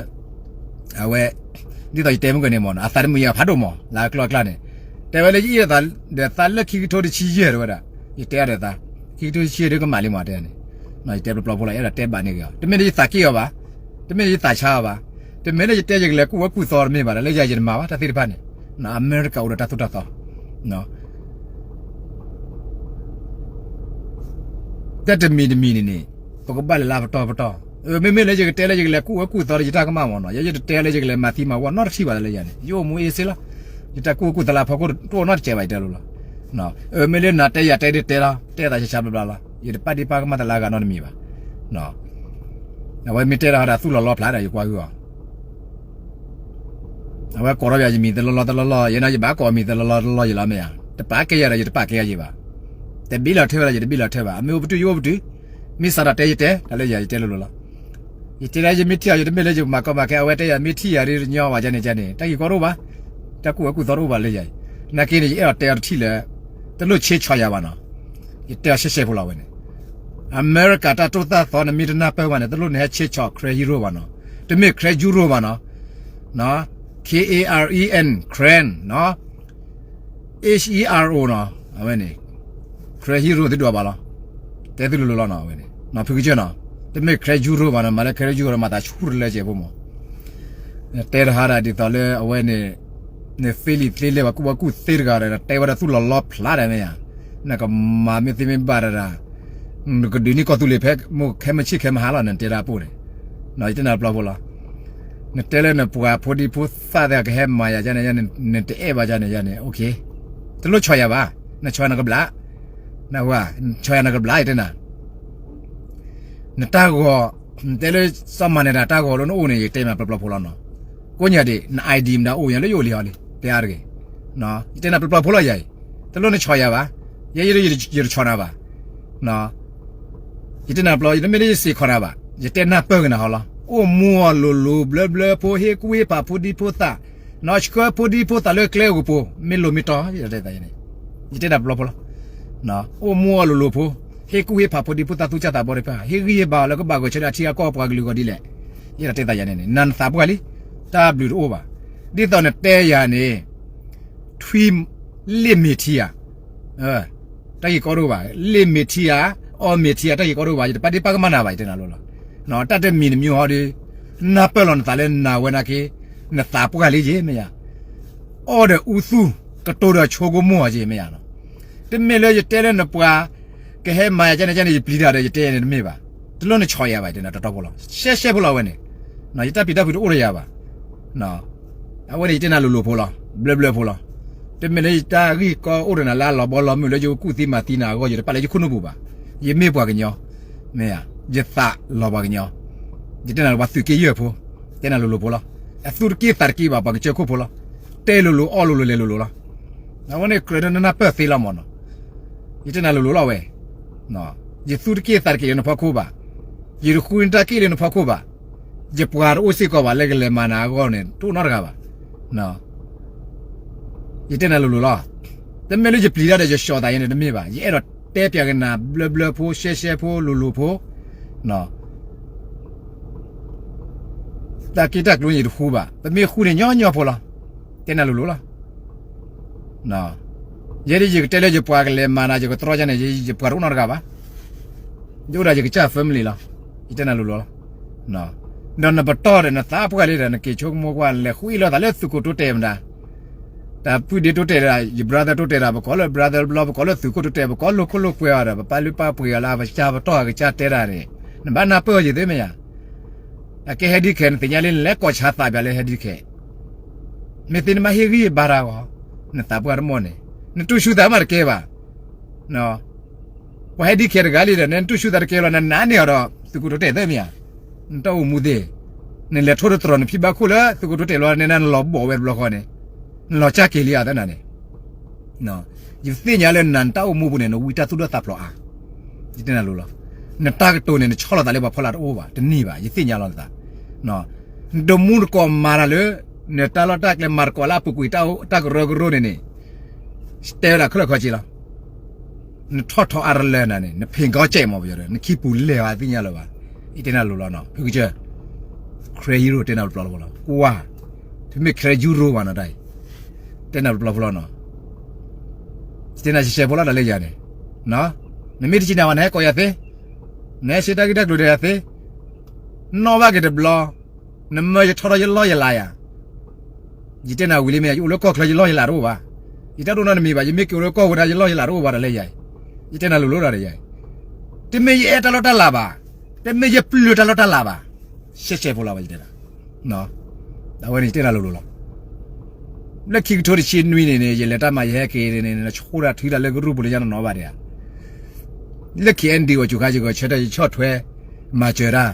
အဝဲ ဒ်သိးယတဲမုၢ်ကန့ၣ်မ့ၢ်နီၤ အသးတမုာ်ယၤဖးဒိၣ်မး လၢအကျိၤအကျဲန့ၣ်, တဲဝဲလၢယအ့ၣ်ဒီးသးလၢခံကထိတဆံယဲၢ်တဲဝဲဒၣ်, ယတဲအီၤဒီးသး ခံကထိတဆံယဲၢ်ဒုကမၣ်လံမးတဲန့ၣ်, ယတဲပျီပျီဖိလီၤ ယအဲၣ်ဒိးတဲဘၣ်န့ၢ်က့ၤအီၤ တမ့ၢ်လၢယသးက့ၣ်အီၤဘၣ်, တမ့ၢ်လၢယသးဆါအီၤဘၣ်, တမ့ၢ်လၢယတဲယကလဲၤကူၣ်ဝဲကူၣ်သီတမ့ၢ်ဘၣ်ဒီး လၢယၤယတမၤဘၣ်တၢ်သ့ၣ်တဖၣ်န့ၣ်, အမဲရကၤအိၣ်ဒီးတၢ်သိၣ်တၢ်သီ တၢ်တမံၤတမံၤန့ၣ်န့ၣ် ပကဘၣ်လဲၤလၢပတီၢ်ပတီၢ်, မ့မ့ၢ်လၢယကတဲလၢယကလဲၤကူၣ်ဝဲကူၣ်သီဒီးယတၢ်ကမၣ်မ့ၢ်နီၤ ယဲယတတဲလၢယကလဲၤမၤသံမၤဝီနီတထံၣ်ဘၣ်လၢယၤန့ၣ် ယအိၣ်မူအ့စ့လီၤ, ယတၢ်ကူၣ်ဝဲကူၣ်သီလၢအဖီခိၣ်တအိၣ်နီတစဲးဘၣ်ယတဲလိၤလီၤ, မ့ၢ်လၢနၤတဲယၤတဲဒ်တဲလီၤ တဲသးဆါဆါဘျါဘျါလီၤ ယတပာ်ဒ့ၣ်ပာ်ကမၣ်သးလၢအဂၤနီတမံၤဘၣ်, အဝဲမ့ၢ်တဲတၢ်ဒီးသူၣ်လီၤလီဖျါဒီးယကွၢ်ဟုၣ်အီၤ တ�ၢ် အဝဲကိးထီၣ်ယၤယမံၤတလီၢ်လီၢ်တလီၢ်လီၢ်, ယဲန့ၣ်ယဘၣ်ကိးအမံၤတလီၢ်လီၢ်တလီၢ်လီၢ်ယဲလီၤမ့ၢ်ဧါ. တပာ်ကဲယၤဒီးယတပာ်ကဲယၤယဲဘၣ်. တဘ့ၣ်လီၤထဲဝဲလီၤ ယတဘ့ၣ်လီၤထဲဘၣ်. အမ့ၢ်အိၣ်ပတုာ်ယအိၣ်ပတုာ်, မ့ၢ်စးထီၣ်တဲယတဲ, တၢ်လၢယၤယတဲလိၤလိၤလီၤ. ယတဲဒၣ်ယမ့ၢ်ထံၣ်အီၤ ယတမ့ၢ်လၢယမၤကီမၤခဲ အဝဲတဲယၤမ့ၢ်ထံၣ်ယၤဒ်တညီဘၣ်ကန့ၣ်ကန့ၣ် တၢ်ဂ့ၢ်ကီတအိၣ်ဘၣ်, တၢ်ကူၣ်ဝဲကူၣ်သီတအိၣ်ဘၣ်လၢယၤအံၤ. နာ်က့န့ၣ် ယအဲၣ်ဒိးတဲအီၤတထံၣ်လၢ တလိၣ်ဆ့ဆီယၤဘၣ်နီၤ. ယတဲအီၤရှဲရှဲဖိလီၤဝဲန့ၣ်, အမဲရကၤတၢ်တိၢ်တၢ်သီနမ့ၢ်တနၢ်ပၢၢ်ဘၣ်န့ၣ် တလိၣ်နဟဲဆ့ဆီ Craig Hero ဘၣ်နီၤ. တမ့ၢ် Craig Hero ဘၣ်နီၤ, K A R E N, Craig နီၤ, H E R O နီၤ, အဝဲန့ၣ် Craig Hero သုဒိးဘၣ်လီၤ. တဲသုလိၤလိၤလီၤနီၤ အဝဲန့ၣ် ဖုကစၢၢ်နီၤ, တမ့ၢ် Craig Hero ဘၣ်နီၤ, မၤလၢ Craig Hero မၤသးဆူၣ်တလၢကဲးဖိမး. တဲတဟါဒၣ်ဒ်သိးလၢအဝဲန့ၣ် နသ့လံာ်သ့လဲၢ် ပှၤကူၣ်ဘၣ်ကူၣ်သ့တဂၤဒီး နတဲဝဲဒၣ်သူၣ်လီၤလီဖျါဒၣ်မ့ၢ်ဧါ. နကမၤမ့ၢ်သ့မ့ၢ်ဘၣ်တၢ်ဒၣ်, နကဒုးန့ၢ်ကီၢ်သူလ့ၤဖဲ မိၢ်ခဲမုၢ်ဆ့ၣ်ခဲမုၢ်ဟါလီၤ နတဲဒၣ်အပိၢ်န့ၣ်, ယတဲနၤတပျီဖိလီၤ. နတဲလၢနပှၤဖိဒံဖိသၣ်သ့ၣ်ကဟဲမၤယၤကန့ၣ်ယန့ၣ် နတအဲၣ်ဘၣ်ကန့ၣ်ယန့ၣ် တလိၣ်ဆီယၤဘၣ်, နဆီယၤနကဘျါ, နဝဲ, နဆီယၤနကဘျါ ယတဲနၤ နတၢ်ဂီၤ, နတဲလၢစီၤမၤန့ၣ်ဒၣ်တၢ်ဂီၤလၢနအိၣ်န့ၣ် ယတဲနၤပျီပျီဖိလီၤနီၤ. ကိးညါဒံး န ID မတၤအိၣ်ညါလၢယအိၣ်လံဟီလံ တဲအါတဂ့ၤ. ယတဲနၤပျီပျီဖိလီၤယၤအံၤ, တလိၣ်နဆီယၤဘၣ်, ယဲယဲယတဆီနၤဘၣ်. ယတဲနၤပျီ ယတမ့ၢ်လၢယစ့ၢ်ကီးနၤဘၣ်, ယတဲနၢ်ပၢၢ်က့ၤနၤဟီလီၤ. အိၣ်မူအီၤလိၤလိၤဘျၢဘျၢဖိ ဟ့ၣ်ကူၣ်ဟ့ၣ်ဖးဖိဒံဖိသၣ်, နီၢ်ဆှၢဖိဒံဖိသၣ်လၢကျဲအပူၤ မ့ၢ်လိၤမ့ၢ်တီ, ယတဲနၤပျီပျီလီၤ. အိၣ်မူအီၤလိၤလိၤဖိ, ဟ့ၣ်ကူၣ်ဟ့ၣ်ဖးဖိဒံဖိသၣ်သူၣ်စၢ်သးဘီတဖၣ်, ဟ့ၣ်ဂံၢ်ဟ့ၣ်ဘါအီၤလၢကဘၣ်ဂဲၤဆၢထၢၣ်ထံအကီၢ်ပှၤကလုာ်အဂီၢ်ဒ်လဲၣ်, ယတဲနၤယန့ၣ်န့ၣ် နၤနသးပှၢ်လံ, တၢ်ဘျုးတအိၣ်ဘၣ်. ဒ်သိးနတဲယၤန့ၣ် ထွံၣ်လ့ၣ်မ့ၢ်ထံဧါ, တၢ်ဂ့ၢ်ကီတအိၣ်ဘၣ်, လ့ၣ်မ့ၢ်ထံဧါ, အီမ့ၢ်ထံဧါ, တၢ်ဂ့ၢ်ကီတအိၣ်ဘၣ်, ယတပာ်ဒ့ၣ်ပာ်ကမၣ်နၤဘၣ်, ယတဲနၤလိၤလီၤ. တၢ်တမံၤတမံၤဟီဒီး နၢ်ပၢၢ်လီၤနသးလၢနၤဝဲနာ်က့, နသးပှၢ်လံယ့မ့ၢ်ယါ, အီၣ်ဒီးအူသူၣ်, ကတိၤဒီးဆိကမိၣ်အီၤယ့မ့ၢ်ယါနီၤ. တမ့ၢ်လၢယတဲလၢနပှၤ ကဟဲမၤယၤကန့ၣ်ကန့ၣ် ယပျံၤတၢ်ဒီးယတဲန့ၣ်တမ့ၢ်ဘၣ်, တလိၣ်နဆီယၤဘၣ် ယတဲနၤတီတီဖိလီၤ, ရှဲရှဲဖိလီၤဝဲန့ၣ်, ယတၢ်ပျံၤတၢ်ဖုးတအိၣ်ဒီးယၤဘၣ်. အဝဲန့ၣ်ယတဲနၤလိၤလိၤဖိလီၤ, ဘျၢဘျၢဖိလီၤ. တမ့ၢ်လၢယတၢ်ဂ့ၢ်ကီအိၣ်ဒီးနၤလၢအလီၤဘီလီၤမုၢ်လၢယကကူၣ်သံမၤသံနၤအဂီၢ် ယတပာ်လၢယခိၣ်နူာ်ပူၤဘၣ်. ယမ့ၢ်ပှၤကညီ, မ့ၢ်ဧါ, ယသးလီၤပှၤကညီ, ယတဲနၤပှၤသုးက့ယဲၢ်ဖိ, တဲနၤလိၤလိၤဖိလီၤ. အသူတက့ၢ်သးတက့ၢ်ဘၣ်ပှၤကစၢၢ်ခိၣ်ဖိလီၤ. တဲလိၤလိၤအီၣ်လိၤလိၤလဲၤလိၤလိၤလီၤ. အဝဲန့ၣ်ကြၢးနနၢ်ပၢၢ်သ့လီၤမးနီၤ. ယတဲနၤလိၤလိၤလီၤဝဲ, ယသူတက့ၢ်သးတက့ၢ်လၢနဖီခိၣ်ဘၣ်, ယတဃုနတၢ်က့ၢ်လၢနဖီခိၣ်ဘၣ်, ယပှၤတအိၣ်စ့ၢ်ကီးဘၣ်လၢကလဲၤမၤနၤအဂီၢ်န့ၣ် တအိၣ်နီတဂၤဘၣ်. ယတဲနၤလိၤလိၤလီၤ. တမ့ၢ်လၢယပျံၤတၢ်ဒီးယဆီၣ်သးယဲန့ၣ်တမ့ၢ်ဘၣ်, ယအဲၣ်ဒိးတဲပၠးက့ၤနၤဘျၢဘျၢဖိ ရှဲရှဲဖိ လိၤလိၤဖိ တၢ်က့တၢ်ကျိန့ၣ်ယတဃူဘၣ်, ပမ့ၢ်ဃူန့ၣ်ညီညီဖိလီၤ. တဲနၤလိၤလိၤလီၤ. ယဲဒၣ်ယကတဲလၢယပှၤကလဲၤမၤနၤ ယကတြီယါန့ၣ် ယပှၤတအိၣ်နီတဂၤဘၣ်. ယအိၣ်ဒီးယကစၢ် family လီၤ. ယတဲနၤလိၤလိၤလီၤ. ဒီးနပတီၢ်ဒီးနသးပှၢ်လံဒီး နက့ၤဆိကမိၣ်ကွၢ် နလဲၤဃုအ့ၣ်လိာ်သးလၢသုးခိၣ်တိတဲာ်မတၤ တၢ်ဖုဒ့တိတဲာ်ဒၣ် ယ brother တိတဲာ်ဒၣ် ပကိးလၢ brother တဘျီ ပကိးလၢသုးခိၣ်တိတဲာ် ပကိးလိာ်ခိၣ်လိာ်ကွဲအီၤဒီး ပပာ်လုၢ်ပာ်ပှ့ၤအီၤလၢအကစၢ်ပတီၢ် အကစၢ်တဲတၢ်န့ၣ် နဘၣ်နၢ်ပၢၢ်ယသ့မ့ၢ်ယါ. အကဲဟဲဒ်ခဲ နသ့ၣ်ညါလံ နလဲၤကိးဆါသးပၠးလၢဟဲဒ်ခဲ မ့ၢ်သ့နဘၣ်ဟ့ၣ်ဂံၢ်ဘါတၢ်ဂီၢ် နသးပှၢ်တမီၢ်န့ၣ် နတူၢ်ဆူၣ်သးမးတကဲဘၣ်. ပှၤဟဲဒ်ခဲတဂၤလံဒီး နတူၢ်ဆူၣ်သးတကဲလီၤ နနာ်န့ၢ်အီၤဒီး သုးခိၣ်တိတဲာ်သ့မ့ၢ်ဧါ. နတၢ်အိၣ်မူသ့ၣ် နလဲၤထိၣ်တတြီၤ နဖံဘၣ်ခိၣ်လၢသုးခိၣ်တိတဲာ်လီၤ နနၢ်နလီၤဘီၣ်ဝဲတဘျီဃီန့ၣ် နလီၤကၢ်က့ၤလံဧါသနာ်န့ၣ် ယသ့ၣ်ညါလၢနၤနတၢ်အိၣ်မူပူၤန့ၣ် နဝံတၢ်သူၣ်ဒိၣ်သးဖျိးအါ. ယတဲနၤလိၤလီၤ. နတၢ်ကတိၤန့ၣ် နဆီၣ်လီၤသးလၢပှၤဖီလာ်တအိၣ်ဘၣ် တန့ၢ်ဘၣ် ယသ့ၣ်ညါလီၤနသး. နတမူတကိးမၤတၢ်လၢ နတၢ်လီၢ်တၢ်ကျဲမၤတကိးလၢအပူၤကွံာ်တၢ်ကရၢကရိန့ၣ်န့ၣ် တဲဝဲဒၣ်ခဲလၢာ်ခဲဆ့လီၤ. နထီၣ်ထီအါတလၢနၤန့ၣ် နဖ့ၣ်ကီစဲးမးပယီၤဒီး နခံပူၤလဲၤဘၣ်သ့ၣ်ညါလၢၤဘၣ်. ယတဲနၤလိၤလီၤနီၤ ဖုကစၢၢ် Craig Hero တဲနၤပျီပျီဖိလီၤ ကွၢ် တမ့ၢ် Craig Hero ဘၣ်နီၤတၢ်အံၤ တဲနၤပျီပျီဖိလီၤနီၤ. ယတဲနၤရှဲရှဲဖိလီၤတၢ်လၢယၤန့ၣ် နမ့ၢ်တစံးနၤဘၣ် နဟဲကိးယၤသ့ နဟဲရှဲတၢ်ဂ့ၢ်တၢ်ကျိၤဒီးယၤသ့ နီၣ်ဘၣ်က့ၤတဘျီ နမၢယထီၣ်ထီၣ်ယလီၢ်ယလၤယၤ ယတဲနၤဝံၤလံမ့ၢ် ယအိၣ်လၢကီၢ်ချၢယလီၢ်ယလၤတအိၣ်ဘၣ်. ယတၢ်ဒိၣ်နီၢ်တမံၤဘၣ် ယမ့ၢ်က့ၤအိၣ်လၢကီၢ်ဝဲဒၣ်ယလီၢ်ယလၤတအိၣ်ဘၣ်ဒီးလၢယၤအံၤ ယတဲနၤလိၤလိၤဒီးယၤအံၤ တမ့ၢ်ယအဲၣ်တၢ်လီၢ်တၢ်လၤဘၣ် တမ့ၢ်ယပျၢၤတၢ်လီၢ်တၢ်လၤဘၣ် ရှဲရှဲဖိလီၤဝဲယတဲနၤ အဝဲန့ၣ်ယတဲနၤလိၤလိၤလီၤ. လၢခံကထိတဆံနွံန့ၣ်န့ၣ် ယလဲၤတၢ်မၤယဟဲက့ၤန့ၣ် နဆိၣ်တၢ်ထုတၢ်လၢကရူၢ်ပူၤလၢညါနီၢ်နီၢ်ဘၣ်ဒံးဧါ. လၢ KNDO အစူၤခါ ယဂဲၤဆၢထၢၣ်ယဆီၣ်ထွဲ မၤစၢၤတၢ်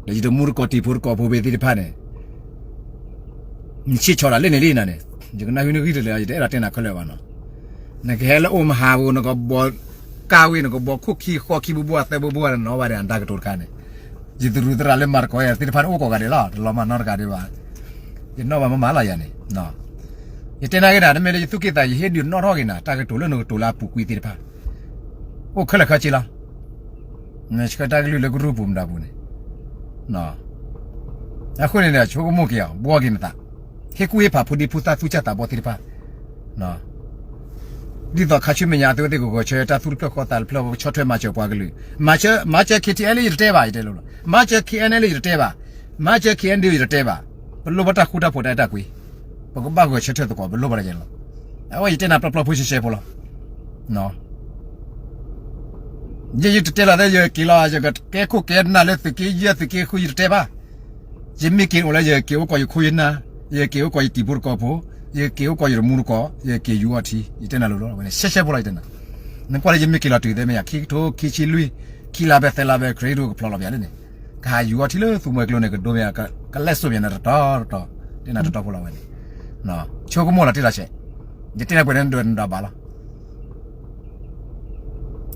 ဒီးယတမူတကိးတံၤဖိတကိးဖိဖဲသ့ၣ်တဖၣ်န့ၣ် နဆ့ၣ်ဆီတၢ်လၢန့ၣ်လံနၤန့ၣ်, ယကနၣ်ဟံးနဂံၢ်တလၢာ် ယတအဲၣ်ဒိးတဲနၤခဲလၢာ်ဘၣ်နီၤ. နကဟဲလၢအိၣ်မဟါဧိၤ နကဘီကါဝံၤ နကဘီခိၣ်ခံဃီခံဘိဘိ အသၢဘိဘိ နနီၣ်ဘၣ်ဒီးနတၢ်ကတိၤတခါန့ၣ်, ယသရူးသရၣ်လၢမၤသကိးယၤသ့ၣ်တဖၣ်န့ၣ် အိၣ်ကိးဂၤဒဲးလီၤ, တလီၤမၢ်နီတဂၤဒဲးဘၣ်. ယနီၣ်ဘၣ်မးမးလီၤယၤန့ၣ်, ယတဲနၤက့ၤနၤ တမ့ၢ်လၢယသူၣ်က့ၣ်သး ယဟ့ၣ်ဒုးနီၣ်ထီၣ်က့ၤနၤ တၢ်ကတိၤလၢနကတိၤလၢအပူၤကွံာ်သ့ၣ်တဖၣ် အိၣ်ခဲလၢာ်ခဲဆ့လီၤ. နဆှၢတၢ်ကလုၢ်လၢကရူၢ်ပူၤမတၤပူၤန့ၣ်, အဃိန့ၣ်ဒီး ဆိကမိၣ်က့ၤအီၤ ဘှီက့ၤနသး, ဟ့ၣ်ကူၣ်ဟ့ၣ်ဖးဖိဒံဖိသၣ်သူၣ်စၢ်သးဘီၣ်သ့ၣ်တဖၣ်, ဒ်သိးခါဆူမဲာ်ညါအသုဝဲသ့ၣ်ကဂဲၤဆၢတၢ်သူၣ်တဖျၢၣ်ဃီသးတဖျၢၣ် ကဆီၣ်ထွဲမၤစၢၤပှၤကလုာ်, မၤစၢၤ မၤစၢၤ K T L ယတတဲဘၣ် ယတဲလိၤလီၤ, မၤစၢၤ K N L ယတတဲဘၣ်, မၤစၢၤ K N D O ယတတဲဘၣ်, ပလိၣ်ဘၣ်တၢ်ဃူတၢ်ဖိးတၢ်အဲၣ်တၢ်ကွံ, ပကဘၣ်ဂဲၤဆၢထၢၣ်သကိး ပလိၣ်ဘၣ်လီၤယဲလီၤ. အဝဲယတဲနၤပျီပျီဖိရှဲရှဲဖိလီၤ. ယ ယတတဲလီၤသ့ ယက့ၤလီၤ ယကကဲခိၣ်ကဲနၢ်လၢသုးက့ယဲၢ်သုးက့ဃု ယတတဲဘၣ်. ယမ့ၢ်က့ၤအိၣ်လၢ ယက့ၤအိၣ်ကီးယခိၣ်ယနၢ်, ယက့ၤအိၣ်ကီးယတံၤဖိတကီၢ်ဖိ, ယက့ၤအိၣ်ကီးယတမူတကီၢ်, ယက့ၤယူၤအီထံ, ယတဲနၤလိၤလိၤ အဝဲန့ၣ် ရှဲရှဲဖိလီၤ ယတဲနၤ. နကွၢ်လၢယမ့ၢ်က့ၤလီၤတုၤသ့မ့ၢ်ယၤ ခံကထိခံဆံလွံၢ်, ခံလါဘဲသၢလါဘဲ credit ကဖျီလီၤပျးလၢန့ၣ်, ကဟးယူၤအီထံလၢသူမှဲကျိန့ၣ် ကဒိမ့ၢ် ကလဲၣ်စိးမ့ၢ်နၤတတီတတီ, တဲနၤတတီဖိလီၤဝဲန့ၣ်, ဆိကမိၣ်လီၤတံၢ်လီၤဆဲး, ယတဲနၤပှဲၤန့ၣ်ဒွဲၣ်နဒီးဘၣ်လီၤ.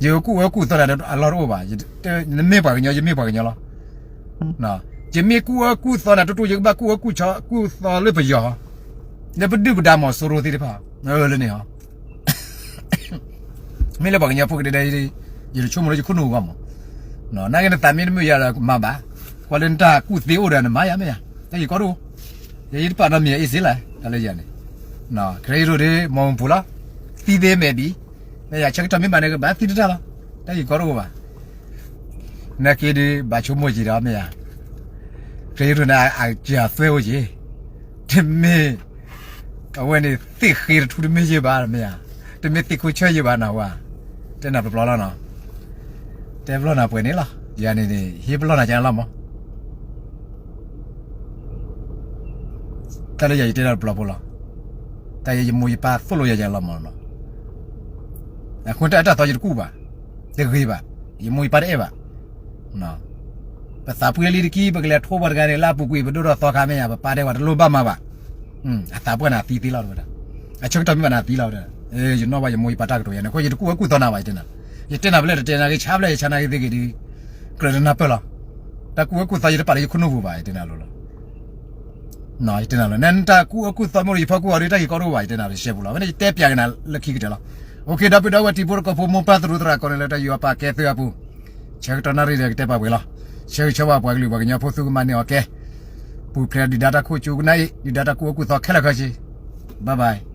ယကူၣ်အၢကူၣ်သီနၤအလီၢ်တအိၣ်ဘၣ်, နမ့ၢ်ပှၤကညီ ယမ့ၢ်ပှၤကညီလီၤ. ယမ့ၢ်ကူၣ်အၢကူၣ်သီနၤ တူတူ ယကဘၣ်ကူၣ်အၢကူၣ်သီလၢပယီၤ, လၢပဒုၣ်ပဒါမီၤစိရိၤသ့ၣ်တဖၣ်, လၢန့ၣ်ဟီ မ့ၢ်လၢပှၤကညီဖိကဒဲဒဲ, ယတဆိကမိၣ်လၢယခိၣ်နူာ်ဘၣ်မး, နာ်က့နသးမ့ၢ်တမုာ်ယၤဒီးမၤဘၣ်, ကွၢ်လၢနတၢ်ကူၣ်သ့အိၣ်ဒီးနမၤယၤမ့ၢ်ယၤ, တၢ်ဂ့ၢ်ကီတအိၣ်, ယတပာ်နီတမံၤအ့ၣ်စ့လဲၣ်, တၢ်လၢယၤန့ၣ်, ခရံာ်ဒိၣ်ဒ်မီၢ်ပူၤလီၤ, သံသ့မဲာ်ဘံ, မ့ၢ်ယၤဆၢကတီၢ်မ့ၢ်ဘၣ်န့ၣ် ကဘၣ်သံတတၢ်လီၤ, တၢ်ဂ့ၢ်ကီတအိၣ်ဘၣ်. နာ်က့ဒ်ဘၣ်ဆိကမိၣ်က့ၤဒီးမ့ၢ်ယၤ, ခရံာ်ဒိၣ်န့ၣ်အကစၢ်သွဲအိၣ်က့ၤ, တမ့ၢ် အဝဲန့ၣ်သ့ၣ်ဃ့တထူတမ့ၢ်ယဲၢ်ဘၣ်မ့ၢ်ဧါ, တမ့ၢ်သ့ၣ်ခိၣ်ဆၢယဲၢ်ဘၣ်နၢ်ဟူဧါ, တဲနၤပျီပျီလီၤနီၤ, တဲပျီနၤပှဲၤန့ၣ်လီၤ, ယၤန့ၣ်န့ၣ် ဟ့ၣ်ပျီနၤကလီၤမး, တၢ်လၢယၤယတဲနၤပျီပျီလီၤ, တၢ်ယဲယမိၢ်ယပၢ်သိၣ်လိယၤယၤလီၤမးနီၤ, အဃိတၢ်အၢတၢ်သီယတကူၣ်ဘၣ်, တဂ့ၤဘၣ်, ယမိၢ်ယပၢ်တအဲၣ်ဘၣ် ပသးပှၢ်လံတက့ၢ် ပကလဲၤထိပှၤတဂၤန့ၣ် လၢအပူၤကွံာ် ပဒိၣ်ထီၣ်သီခါမ့ၢ်ဧါ ပပၢ်တဲဝဲတလိၣ်ဘၣ်မၤဘၣ်, အသးပှၢ်န့ၣ်အသံသ့လီၤဝဲဒၣ်, အဆၢကတီၢ်မ့ၢ်ဘၣ်န့ၣ်အသံလီၤဝဲဒၣ်, ယနီၣ်ဘၣ်ယမိၢ်ယပၢ်တၢ်ကတိၤယၤန့ၣ် အဃိယတကူၣ်အၢကူၣ်သီနၤဘၣ် ယတဲနၤ, ယတဲနၤဖဲလဲၣ်တတဲနၤဂ့ၤ ဆါဖဲလဲၣ်ယဆါနၤဂ့ၤသ့ဂ့ၤဒီး ကြၢးတနၢ်ပၢၢ်လီၤ, တၢ်ကူၣ်အၢကူၣ်သီယတပာ်လၢယခိၣ်နူာ်ပူၤဘၣ် ယတဲနၤလိၤလီၤ. ယတဲနၤလီၤ နတၢ်ကူၣ်အၢကူၣ်သီမ့ၢ်ဒီးယဖီခိၣ်အီၤဒီး တၢ်ဂ့ၢ်ကီတအိၣ်ဘၣ် ယတဲနၤလီၤ ရှဲပူၤလီၤ ဝဲန့ၣ် ယတဲပျးက့ၤနၤလၢခံကတၢၢ်လီၤ. အိၣ်ခ့ ဒီပုၢ်ဒီဝဲၢ်တံၤဖိတကီၢ်ဖိ မိၢ်ပၢ်သရူးသရၣ်ကိးန့ၣ်လၢတၢ်ယူးယီၣ်ပာ်ကဲသုအပူၤ, ဆၢကတီၢ်နၣ်ရံၣ်ဒီးကတဲပာ်ပှဲၤလီၤ. ဆၢဂ့ၤဆၢဝါပှၤကလုာ်ပှၤကညီဖိ သုကမၤန့ၢ်အီၤကဲ, ပူၤဖျဲးဒုၣ်ဒါတၢ်ခိၣ်ကၠူကနၣ်အံၤ ဒုၣ်ဒါတၢ်ကူၣ်အၢကူၣ်သီခဲလၢာ်ခဲဆ့, bye bye.